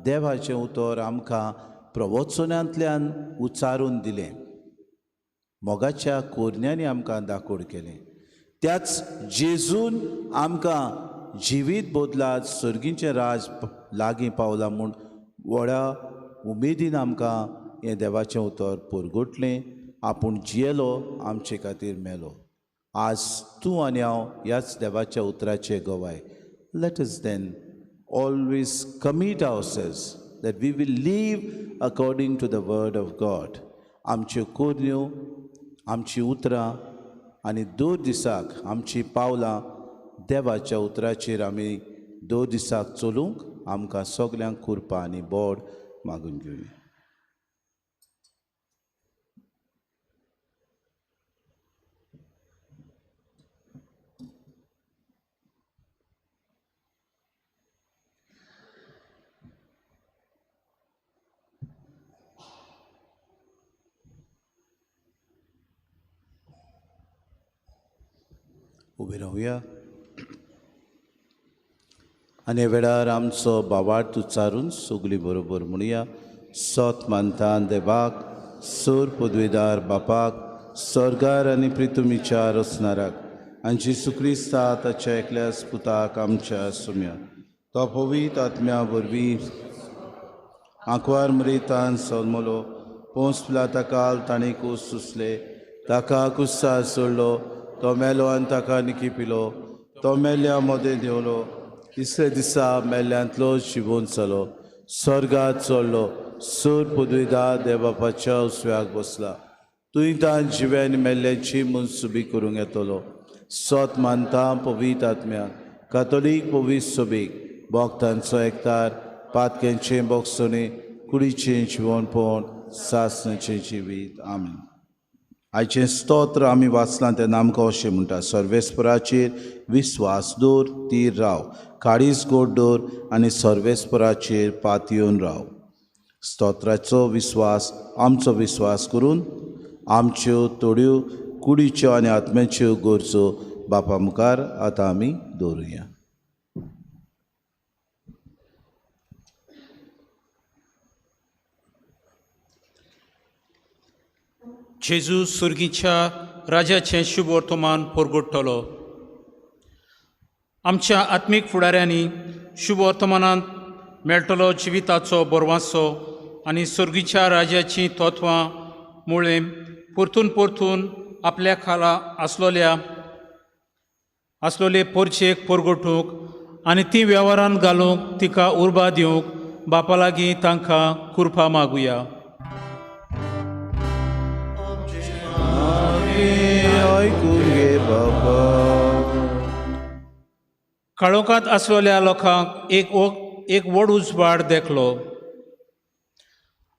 Speaker 1: देवाचें उतर आमकां प्रवचनांतल्यान उच्चारून दिलें, मोगाच्या कोरण्यांनी आमकां दाखोड केलें. त्याच जेजून आमकां जिवीत बदलात, सर्गीचें राज लागीं पावलां म्हूण व्हडा उमेदीन आमकां हें देवाचें उतर परगटलें. आपूण जियेलो, आमचे खातीर मेलो. आज तूं आनी हांव ह्याच देवाच्या उतराचे गवाय. Let us then always commit ourselves that we will live according to the word of God. आमच्यो कोरण्यो, आमची उतरां आनी दर दिसाक आमची पावलां देवाच्या उतराचेर आमी दर दिसाक चलूंक आमकां सगल्यांक कुरपा आनी बोड मागून घेवया. उबे रावया आनी वेळार आमचो बावार्थ उच्चारून सगळीं बरोबर म्हणुया. सत मानता देवाक, सोर पदवेदार बापाक, सर्गार आनी प्रितुमीच्या रचणाराक, आनी जेजू क्रिस्ता ताच्या एकल्या पुताक आमच्या सुम्या, तो पवित्र आत्म्या वरवीं आंकवार मरेतान सलमलो, पोंस पिलाता काल ताणें कूस सुसले, ताका कुस्सार सोडलो, तो मेलो आनी ताका निकी पिलो, तो मेल्ल्या मदें देंवलो, तिसरे दिसा मेल्ल्यांतलो शिवोन जालो, स्वर्गात चडलो, सोर पदवेदार देवबापाच्या उसव्याक बसला, तुंय तान जिव्यान मेल्ल्याची मनसुबी करूंक येतलो. सत मानता पवित्र आत्म्याक, कातोलीक पवित्र सोबीक, भक्तांचो एकतार, पातक्यांचें बोगसणें, कुडीचें जिवनपण, सासणाचें जिवीत. आमेन. आयचें स्तोत्र आमी वाचलां तेन्ना आमकां अशें म्हणटा, सर्वेस्पराचेर विस्वास दवर, तीर राव, काळीज गोड दवर आनी सर्वेस्पराचेर पातयेवन राव. स्तोत्राचो विस्वास आमचो विस्वास करून आमच्यो थोड्यो कुडीच्यो आनी आत्म्याच्यो गरजो बापा मुखार आतां आमी दवरुया.
Speaker 5: जेजू सुर्गीच्या राजाचें शुभ वर्तमान परगटतलो. आमच्या आत्मीक फुडाऱ्यांनी शुभ वर्तमानांत मेळटलो जिविताचो बरवासो आनी सुर्गीच्या राजाचीं तत्वां मुळें परतून परतून आपल्या खाला आसलोले पोरचेक परगटूंक आनी ती वेव्हारान घालूंक तिका उर्बा दिवंक बापा लागीं तांकां कुरपा मागुया. काळोखांत आसलेल्या लोकांक एक व्हड उजवाड देखलो.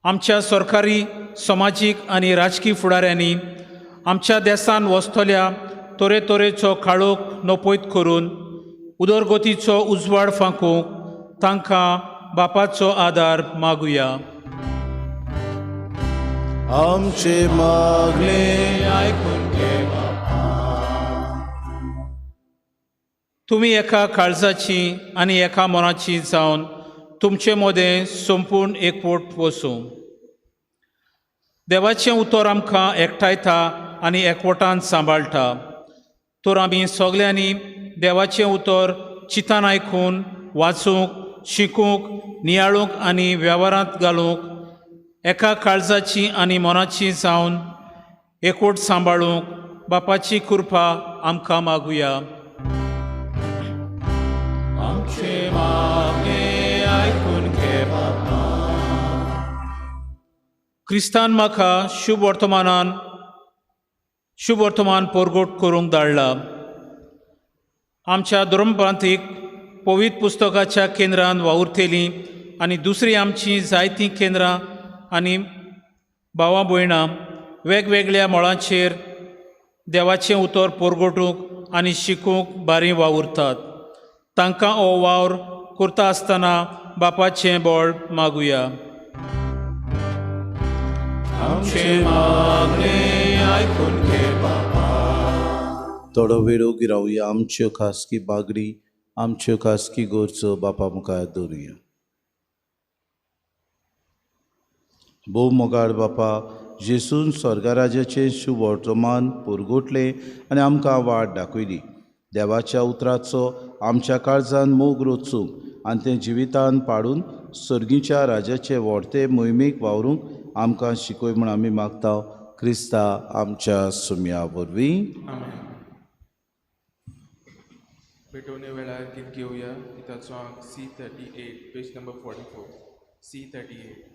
Speaker 5: आमच्या सरकारी, समाजीक आनी राजकी फुडाऱ्यांनी आमच्या देशान वसतल्या तरेतरेचो काळोख नपयत करून उदरगतीचो उजवाड फांकूंक तांकां बापाचो आदार मागुया.
Speaker 1: आमचे मागणे
Speaker 5: आयकून घे बापा. तुमी एका काळजाची आनी एका मनाची जावन तुमचे मदें संपूर्ण एकवट वसूं. देवाचें उतर आमकां एकठांयता आनी एकवटान सांबाळटा. तर आमी सगल्यांनी देवाचें उतर चिंतान आयकून वाचूंक, शिकूंक, नियाळूंक आनी वेव्हारांत घालूंक, एका काळजाची आनी मनाची जावन एकवट सांबाळूंक बापाची कृपा आमकां मागुया. आमचे मागणें आयकून घे बापा. क्रिस्तान म्हाका शुभ वर्तमान परगट करूंक धाडला. आमच्या धर्मप्रांतीक पवित्र पुस्तकाच्या केंद्रान वावुरतलीं आनी दुसरीं आमचीं जायतीं केंद्रां आनी भावा भयणां वेगवेगळ्या मळांचेर देवाचें उतर परगटूंक आनी शिकूंक बारी वावुरतात. तांकां हो वावर करता आसतना बापाचें बळ मागुया. आमचें मागणें आयकून घे बापा.
Speaker 1: थोडो वेळ ओगी रावया. आमच्यो खासगी बागडी, आमच्यो खासगी गरजो बापा मुखार दवरुया. भोव मोगाळ बापा, जेसून स्वर्गराजाचें शुभ वर्तमान पुरगोटलें आनी आमकां वाट दाखयली. देवाच्या उतराचो आमच्या काळजान मोग रचूंक आनी तें जिवितान पाडून सर्गीच्या राजाचे व्हडते मोहिमेक वावरूंक आमकां शिकय म्हूण आमी मागता क्रिस्ता आमच्या सुम्या वरवीं.
Speaker 6: भेटवणे वेळार गीत घेवया. गिताचो आंक C38, page number 44, C38.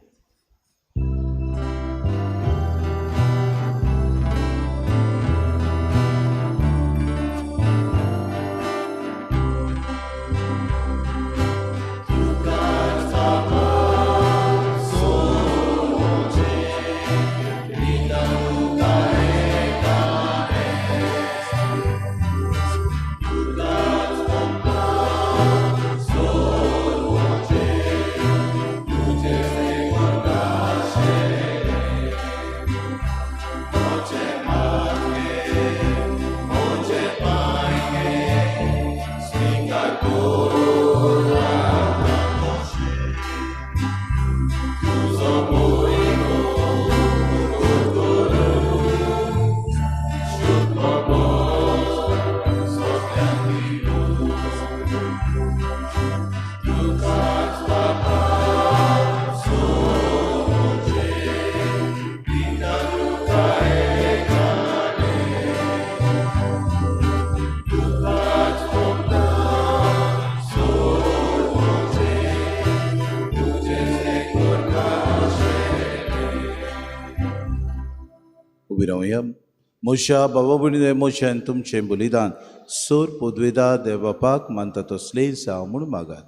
Speaker 1: मोशा बाबा भयणीनो, मोशान तुमचें बलिदान सोर पुदवेदा देवबापाक मानता तसलें जावं म्हूण मागात.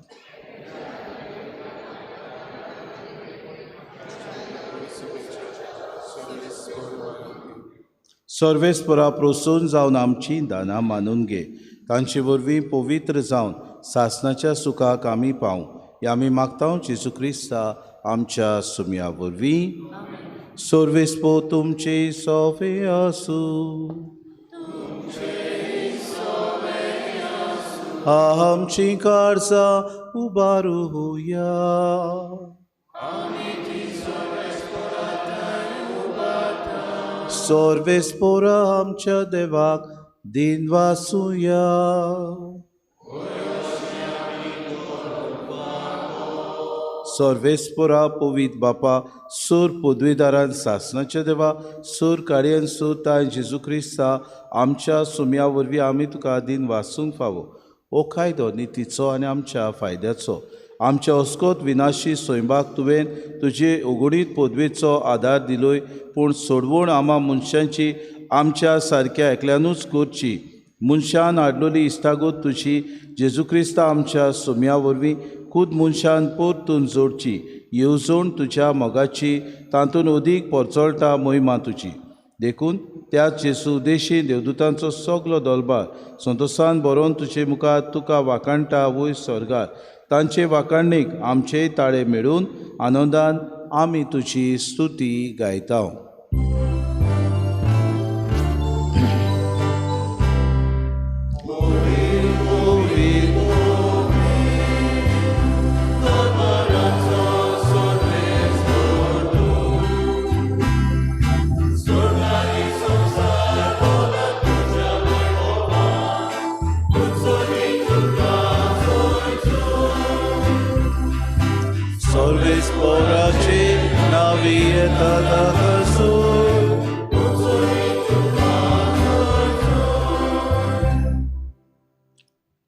Speaker 1: सर्वेस्परा प्रोत्सोन जावन आमची दानां मानून घे, तांचे वरवीं पवित्र जावन सासणाच्या सुखाक आमी पावूं हे आमी मागता जेजू क्रिस्ता आमच्या सुम्या वरवीं. सर्वेस्पो तुमचे सोफे आसूं. आमची काळजां उबारुया. सर्वेस्पोरा आमच्या देवाक दिन वासुया. सर्वेस्पोरा पवित्र बापा, सूर पदवीदारान सासणाच्या देवा, सूर काडयेन सूर ताय जेजू क्रिस्ता आमच्या सुम्या वरवीं आमी तुका दिन वासूंक फावो. हो कायदो नितीचो आनी आमच्या फायद्याचो. आमच्या अस्कोत विनाशी स्वयंबाक तुवें तुजे उगडीत पदवेचो आदार दिलोय, पूण सोडवण आमा मनशांची आमच्या सारक्या एकल्यानूच करची. मनशान हाडलेली इश्टागत तुजी जेजू क्रिस्ता आमच्या सुम्या वरवीं खूद मनशान परतून जोडची. येवजण तुज्या मोगाची तातूंत अदीक परचळटा मोहिमा तुजी. देखून त्या जेजू उद्देशी देवदूतांचो सगलो दलबार संतोसान बरोवन तुजे मुखार तुका वाखाणटा वयर स्वर्गार. तांचे वाखाणणेक आमचे ताळे मेळून आनंदान आमी तुजी स्तुती गायता.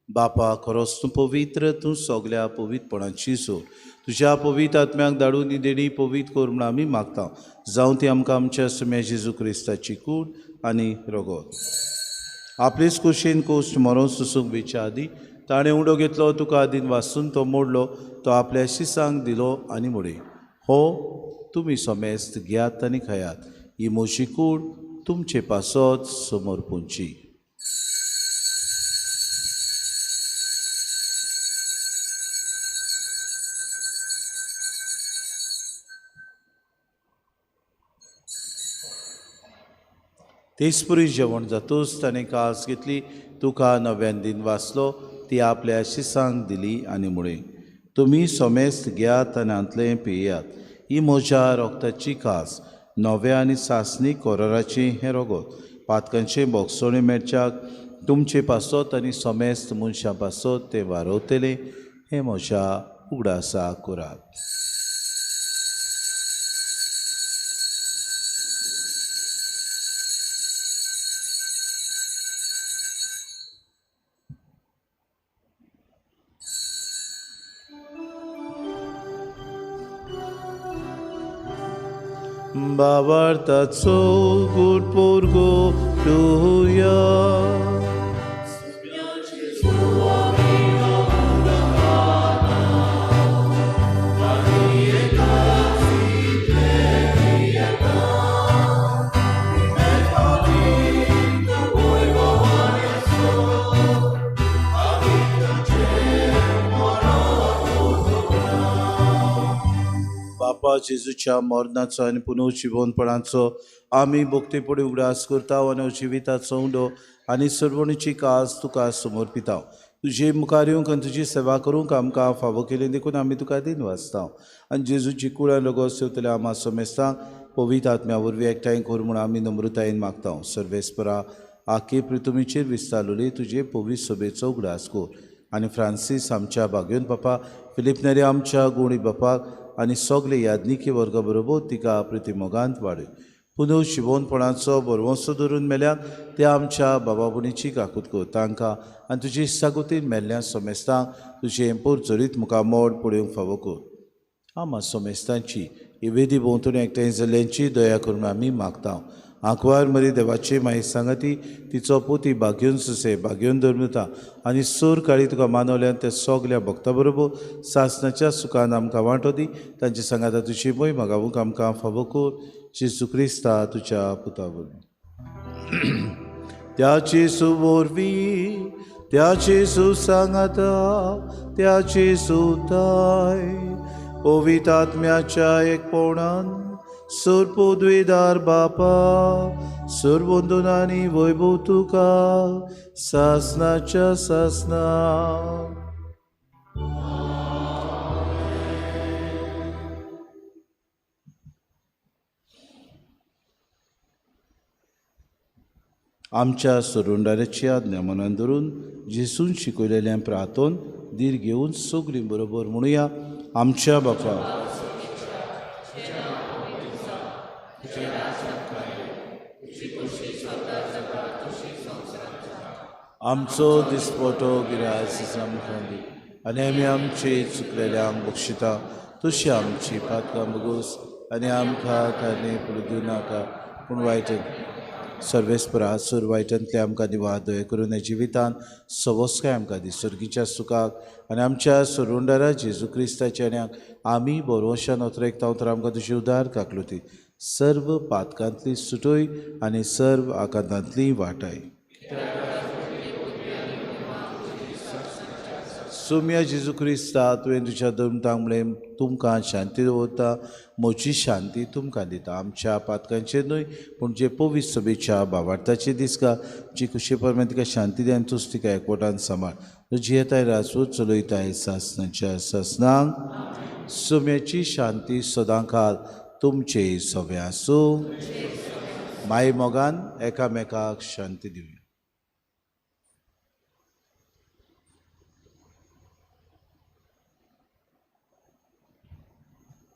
Speaker 1: बापा, खरोच तूं पवित्र, तूं सगल्या पवित्रपणाची सोड. तुज्या पवित्र आत्म्याक धाडून ही देणी पवित्र कर म्हूण आमी मागता. जावं ती आमकां आमच्या सुम्या जेजू क्रिस्ताची कूड आनी रगत. आपलेच कुशीन कोश्ट मरोन सुसूंक वेच्या आदी ताणें उडो घेतलो, तुका आदीन वासून तो मोडलो, तो आपल्या शिसांक दिलो आनी म्हणलें, हो तुमी समेस्त घेयात आनी खायात, ही म्हजी कूड तुमचे पासत समर्पूंची. तेचपरी जेवण जातूच ताणें कास घेतली, तुका नव्यान दिन वाचलो, ती आपल्या शिसांक दिली आनी म्हणलें, तुमी समेस्त घेयात आनी हांतलें पियात, ही म्हज्या रोगताची कास, नव्या आनी सासणी कोराराचें हें रगत, पातकांचें बोगसोणें मेळच्याक तुमचे पासत आनी समेस्त मनशां पासत तें वारवतलें, हें म्हज्या उगडासा करात. बाबार्थाचो गुडपोरगो लुया. बापा, जेजूच्या मरणाचो आनी पुनर्जिवनपणाचो आमी भक्तीपणी उगडास करता आनी जिविताचो उंडो आनी सर्वणीची कास तुका समर्पिता. तुजे मुखार येवंक आनी तुजी सेवा करूंक आमकां फावो केली देखून आमी तुका दिन वाचता. आनी जेजूची कुळां लगोस सेवतल्या आमा समेस्तांक पवित्र आत्म्या वरवीं एकठांय कर म्हूण आमी नम्रतायेन मागता. सर्वेस्परा, आखे पृथ्वीचेर विस्तारलेली तुजे पवित्र सभेचो उगडास कर आनी फ्रांसीस आमच्या भाग्योन बापा, फिलीप नेरी आमच्या गुणी बापाक आनी सगळे याज्ञिकी वर्गा बरोबर तिका प्रतिमोगांत वाडय. पुनः शिवोनपणाचो बरवंसो धरून मेल्यात त्या आमच्या बाबा-भयणीची काकूत कर. तांकां आनी तुजी सागोतीन मेल्ल्या समेस्तांक तुजें पोरचरीत मुखामोड पळोवंक फावो कर. आमा समेस्तांची इवेदी भोंवतणी एकठांय जाल्ल्यांची दया करून आमी मागता. आंकवार मरी देवाची माई सांगाती तिचो पोती भाग्योन सुसे भाग्योन धर्मता आनी सोर काळी तुका मानवल्यान त्या सगल्या भक्ता बरोबर सासनाच्या सुखान आमकां वांटो दी. तांचे सांगाता तुजी मोय मागावूंक आमकां फावो कर. जेजू क्रिस्ता तुज्या पुता वरवीं. त्या जेजू वरवीं, त्या जेजू सांगाता, त्या जेजू ताय पवित्र आत्म्याच्या एकपणान सर्वद्वेदार बापा, सर्वंदनानी वैभव तुका सासनाच्या सासना. आमच्या सरुंडाराची आज्ञा मनान धरून जेजून शिकयलेल्या प्रार्थन धीर घेवन सगळीं बरोबर म्हणुया. आमच्या बापा, आमचो दिसपटो गिरास आमकां दी आनी आमी आमचे चुकलेल्यांक बक्षिता तशी आमची पातकां बगोस आनी आमकां ताणें पडूं नाका पूण वायट सर्वेस्परा सूर वायटांतले आमकां दिवा दया करून ह्या जिवितान सवस्काय आमकां दी. सर्गीच्या सुखाक आनी आमच्या सरुंडारा जेजू क्रिस्ताच्या आनी आमी बरोवशान अतरेकता तर आमकां तुजी उदार काकलुती सर्व पातकांतली सुटोय आनी सर्व आकांतांतली वाटाय. सोम्या जेजू क्रिस्ता तुवें तुज्या धर्मतांक म्हळें तुमकां शांती दवरता, म्हजी शांती तुमकां दिता. आमच्या पातकांचेर न्हय पूण जे पवित्र सभेच्या भावार्थाचे दिसका जी खुशे प्रमाणे तिका शांती दी आनी तूच तिका एकवटान सांबाळ. तूं जियेताय राजवट चलयताय सासणाच्या सासणांक. सोम्याची शांती सदांकाल तुमचे सगळे आसूं. माय मोगान एकामेकाक शांती दिवया.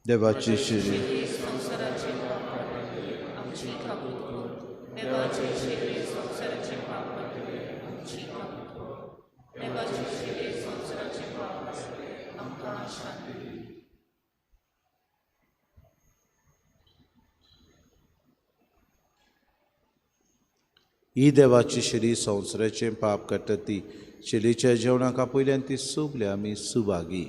Speaker 1: देवाची शिरी ही देवाची शिरी संवसाराचें पाप काडटा ती शिरीच्या जेवणाक आपयल्यान ती सगळी आमी सुभागी.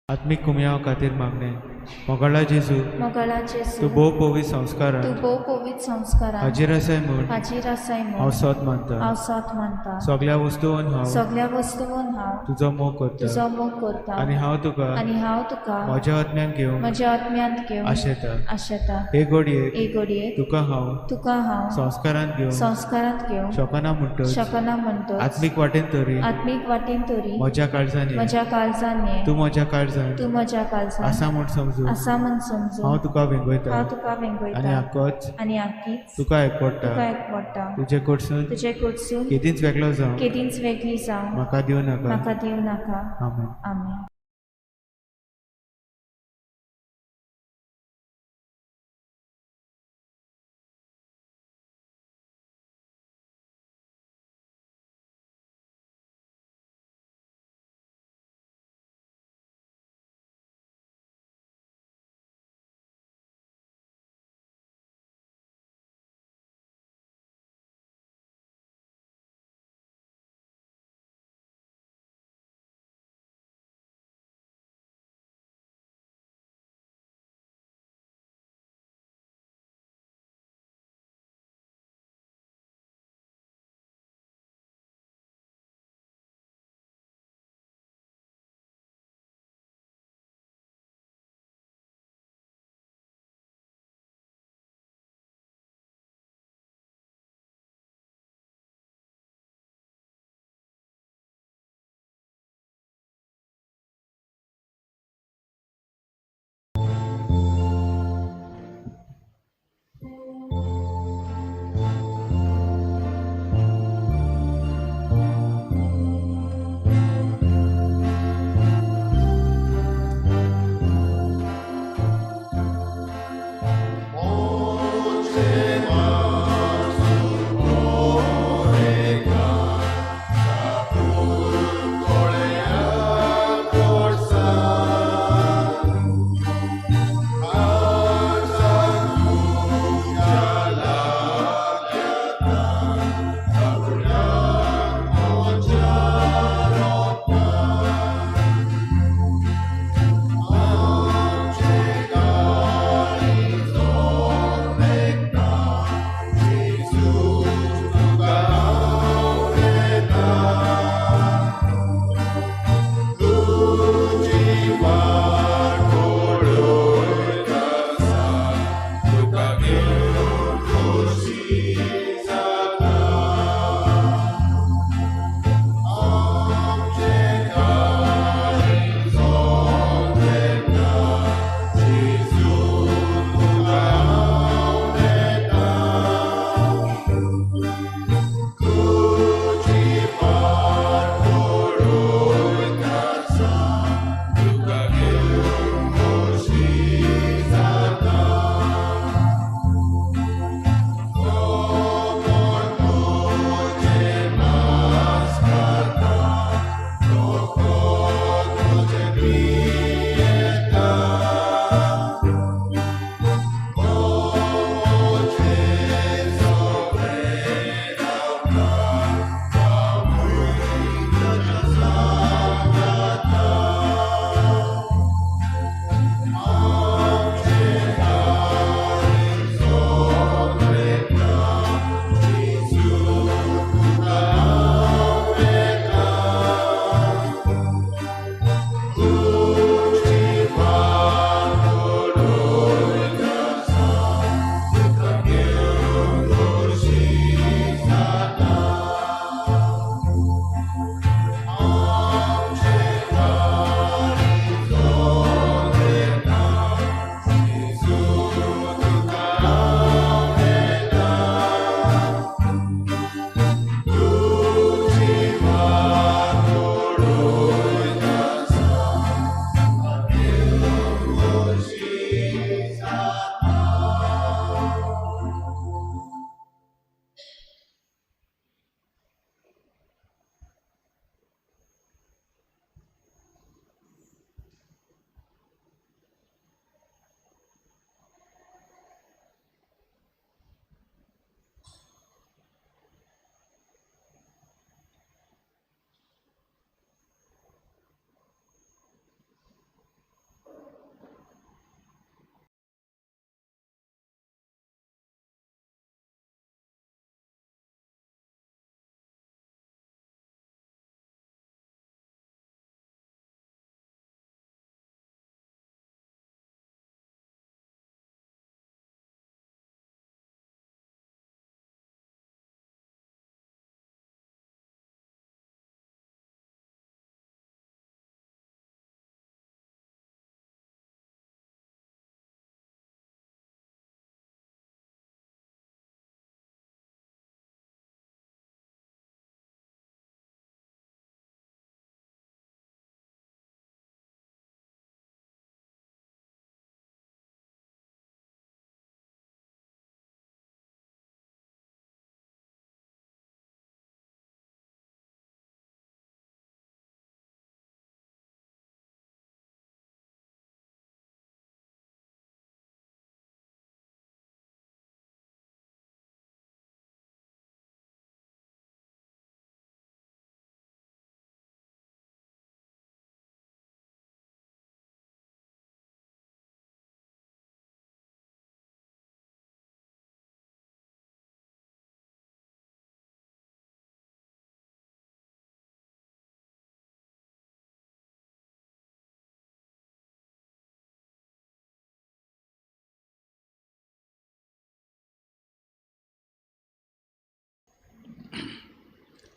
Speaker 7: आत्मीक कुमयाव खातीर मागणें. मोगाळा जेजू, तूं भोव पवित्र संस्कारान हाजीर आसाय म्हूण हांव सत मानता. सगळ्या वस्तून हांव तुजो मोग करता आनी हांव तुका म्हज्या आत्म्यान घेवंक आशेता. हे घडयेक तुका हांव संस्कारांत घेवंक शकना म्हणटच आत्मीक वाटेन तरी म्हज्या काळजान ये, तूं म्हज्या काळजान आसा म्हूण समजू हांव तुका वेंगयता आनी आक्कीच तुका एकवटा. तुजे कडसून केदींच वेगळो जावं म्हाका दिवं नाका. आमेन.
Speaker 2: आमेन.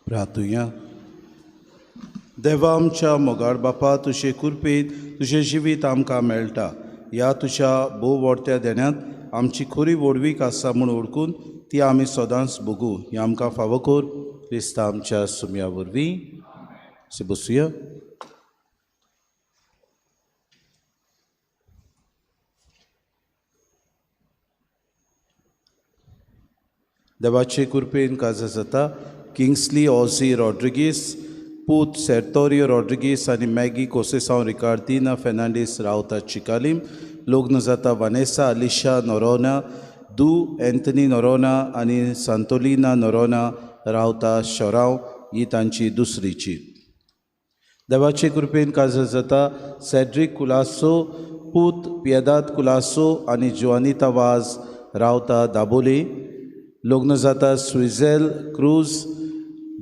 Speaker 1: प्रार्थुया. देवा आमच्या मोगाळ बापा, तुजे कृपेन तुजें जिवीत आमकां मेळटा. ह्या तुज्या भोव व्हडत्या देण्यांत आमची खरी व्हडवीक आसा म्हूण वळखून ती आमी सदांच भोगूं हें आमकां फावो कर क्रिस्ता आमच्या सुम्या वरवीं. बसुया. देवाचे कृपेन काजार जाता किंग्सली ऑझी रॉड्रिगीस, पूत सेर्तोरियो रॉड्रिगीस आनी मॅगी कोसेसांव रिकार्दिना फेर्नांडीस रावता चिकालीम. लग्न जाता वानेसा अलिशा नोरोना, दू एंथनी नोरोना आनी सांतोलिना नोरोना रावता शोरांव. ही तांची दुसरी चीट. देवाचे कृपेन काजार जाता सेड्रीक कुलासो, पूत पियेदाद कुलासो आनी जुआनिता वाज रावता दाबोली. लग्न जाता स्विझेल क्रूज,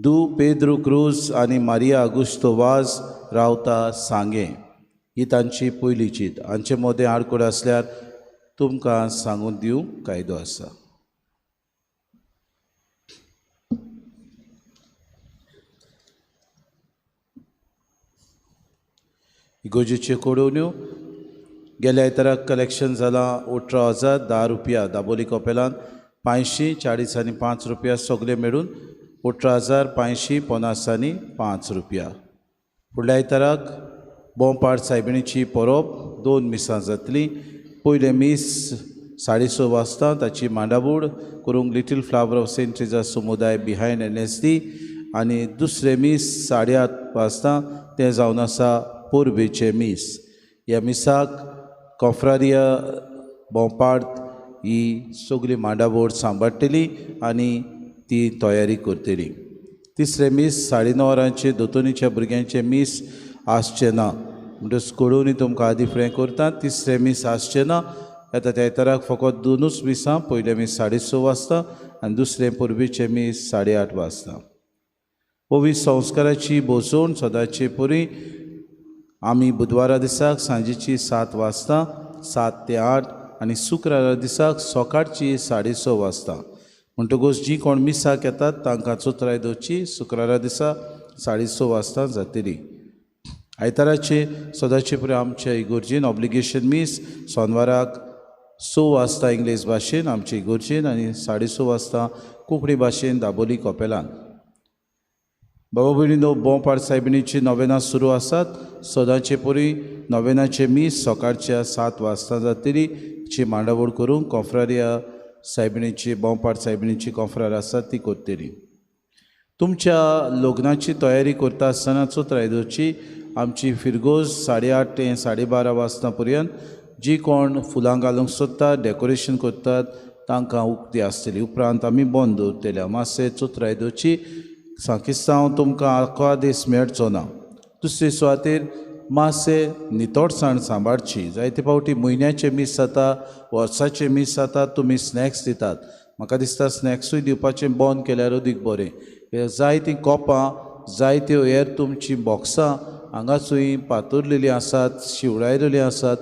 Speaker 1: दू पेद्रू क्रूज आनी मारिया आगुस्तो वाज रावता सांगें. ही तांची पयली चीट. हांचे मदें आडखळ आसल्यार तुमकां सांगून दिवंक कायदो आसा. इगोजेच्यो कोडोवण्यो गेल्या आयताराक कलेक्शन जालां 18,010 रुपया. दाबोली कपेलान 540 आनी 5 रुपया सगळे मेळून 18,550 आनी 5 रुपया. फुडल्या आयताराक बोंपाड सायबिणीची परब 2 मिसां जातली. पयलें मीस 6:30 वाजता ताची मांडावूड करूंक little flower of saint Teresa समुदाय बिहायंड NSD आनी दुसरें मीस 8:30 वाजता तें जावन आसा पोरबेचें मीस. ह्या मिसाक कोफ्रारिया बोंपाड ही सगळी मांडावड सांबाळटली आनी ती तयारी करतली. तिसरें मीस 9:30 वरांचेर दोतोनीच्या भुरग्यांचें मीस आसचें ना. म्हणटकच कळोवणी तुमकां आदी फुडें करता. तिसरें मीस आसचें ना. येता त्या आयताराक फकत 2 मिसां. पयलें मीस 6:30 वाजता आनी दुसरें परबेचें मीस 8:30 वाजता. पवित्र संस्काराची भोजवण सदांचे परी आमी बुधवारा दिसाक सांजेची 7 वाजता 7 ते 8 आनी शुक्रारा दिसाक सकाळची 6:30 वाजता. म्हणटकूच जी कोण मिसाक येतात तांकां चोत्राय दवरची शुक्रारा दिसा 6:30 वाजता जातली. आयताराचे सदांचे परी आमच्या इगोर्जीन ऑब्लिगेशन मीस सोनवाराक 6 वाजता इंग्लीश भाशेन आमचे इगोर्जीन आनी 6:30 वाजता कोंकणी भाशेन दाबोली कपेलान. बाबा भयणीनो, बोंपाड सायबिणीची नोवेनां सुरू आसात. सदांचे परी नोवेनाचे मीस सकाळच्या 7 वाजता जातली. ची मांडावळ करूंक कोफ्रारिया सायबिणीची बोंपाड सायबिणीची कोफ्रार आसा ती करतली. तुमच्या लग्नाची तयारी करता आसतना चोत्राय दवरची. आमची फिरगोज 8:30 ते 12:30 वाजता पर्यंत जी कोण फुलां घालूंक सोदतात डेकोरेशन करतात तांकां उक्ती आसतली. उपरांत आमी बंद दवरतले. मातशें चोत्राय दवरची. सांकिस्तांव तुमकां आख्खो दीस मेळचो ना. दुसरे सुवातेर मातशें नितळसाण सांबाळची. जायते फावटी म्हयन्याचें मीस जाता, वर्साचें मीस जाता, तुमी स्नॅक्स दितात. म्हाका दिसता स्नॅक्सूय दिवपाचें बंद केल्यार अदीक बरें. जायतीं कोपां, जायत्यो हेर तुमचीं बॉक्सां हांगासूय पातुरलेलीं आसात, शिवडायलेलीं आसात,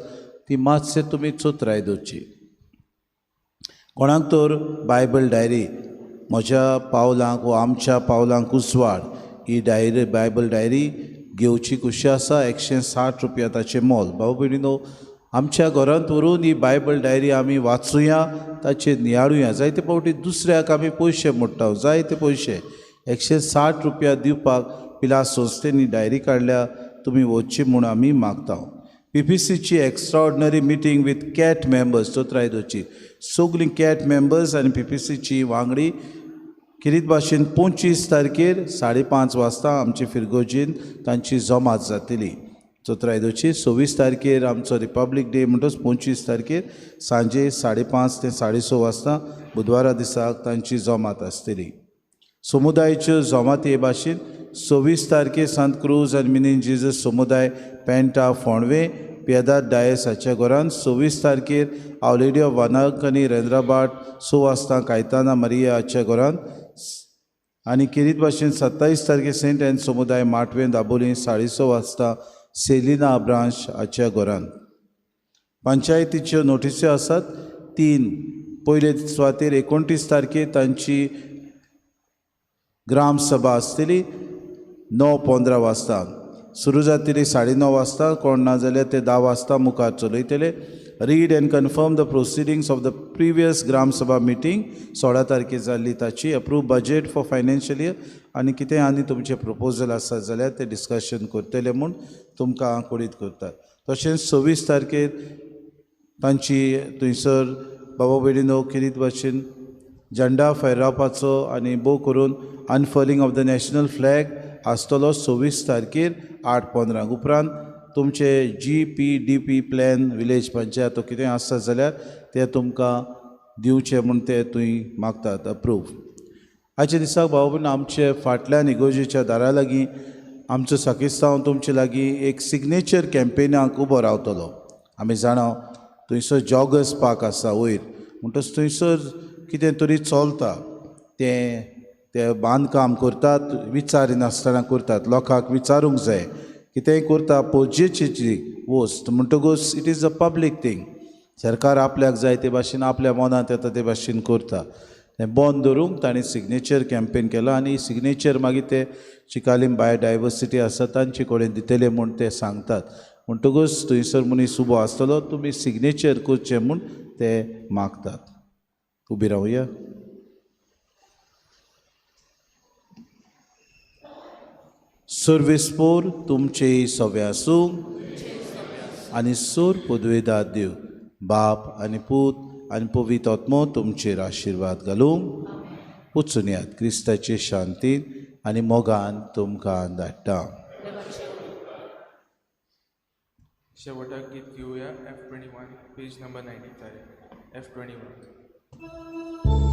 Speaker 1: ती मातशें तुमी चोत्राय दवरची. कोणाक तर बायबल डायरी म्हज्या पावलांक वा आमच्या पावलांक उजवाड ही डायरी बायबल डायरी घेवची खुशी आसा. 160 रुपया ताचें मोल. भाव भयणीनो, आमच्या घरांत व्हरून ही बायबल डायरी आमी वाचुया, ताचेर नियाळुया. जायते फावटी दुसऱ्याक आमी पयशे मोडटा, जायते पयशे. 160 रुपया दिवपाक पिला संस्थेन ही डायरी काडल्या, तुमी वचची म्हूण आमी मागता. PPCची extraordinary meeting with CAT members चोत्राय दवरची. सगळीं कॅट मेंबर्स आनी PPCची वांगडी किरीत भाशेन 25 तारखेर 5:30 वाजता आमची फिरगोजीन तांची जमात जातली. चोत्राय दवरची. 26 तारखेर आमचो रिपब्लीक डे म्हणटच 25 तारखेर सांजे 5:30 ते 6:30 वाजता बुधवारा दिसाक तांची जमात आसतली. समुदायाच्यो जमाती हे भाशेन 26 तारखेर सांत क्रूज आनी मिनीन जीजस समुदाय पेंटा फोंडवे पियेदाद डायस हाच्या घरान. 26 तारखेर our lady of वानाकनी रेंद्राबाट 6 वाजता कायताना मारिया हाच्या घरान. आनी किरीत भाशेन 27 तारखेर सेंट एन समुदाय माटवें दाबोली 6:30 वाजता सेलिना ब्रांच हाच्या घरान. पंचायतीच्यो नोटिस्यो आसात 3. पयले सुवातेर 29 तारखेर तांची ग्राम सभा आसतली 9:15 वाजता सुरू जातली 9:30 वाजता कोण ना जाल्यार ते 10 वाजता मुखार चलयतले. Read and confirm the proceedings of the previous Gram Sabha meeting 16 तारखेर जाल्ली ताची approve budget for financial year आनी कितें आनी तुमचें प्रपोजल आसा जाल्यार ते डिस्कशन करतले म्हूण तुमकां कळीत करतात. तशेंच 26 तारखेर तांची थंयसर बाबा भयणीनो किरीत भाशेन झेंडा फैरावपाचो आनी भोव करून unfurling of the national flag आसतलो 26 तारखेर 8:15. उपरांत तुमचे GPDP plan village panchayat तो कितें आसता जाल्यार ते तुमकां दिवचे म्हूण ते थंय मागतात अप्रूव. आयच्या दिसाक भाव भयण आमचे फाटल्यान इगोर्जेच्या दारा लागीं आमचो साकिस्तांव तुमचे लागीं एक सिग्नेचर कॅम्पेनाक उबो रावतलो. आमी जाणा थंयसर जॉगर्स पार्क आसा वयर म्हणटच थंयसर कितें तरी चलता तें ते बांदकाम करतात विचारिनासतना करतात. लोकांक विचारूंक जाय कितेंय करता पोजेची वस्त म्हणटकूच it is a public thing. सरकार आपल्याक जाय ते भाशेन आपल्या मनांत येता ते भाशेन करता. तें बंद दवरूंक तांणी सिग्नेचर कॅम्पेन केलां आनी सिग्नेचर मागीर ते चिकालीम बायोडायवर्सिटी आसा तांचे कडेन दितले म्हूण ते सांगतात. म्हणटकूच थंयसर मनीस उबो आसतलो तुमी सिग्नेचर करचें म्हूण ते मागतात. उबी रावया. सर्वेस्पोर तुमचे सवे आसूं आनी सोर पदवेदार देव बाप आनी पूत आनी पवित्र आत्मो तुमचेर आशिर्वाद घालूं. वचून यात क्रिस्ताचे शांतीन आनी मोगान तुमकां धाडटा.
Speaker 6: शेवटाक गीत घेवया F21 page number 95 F21.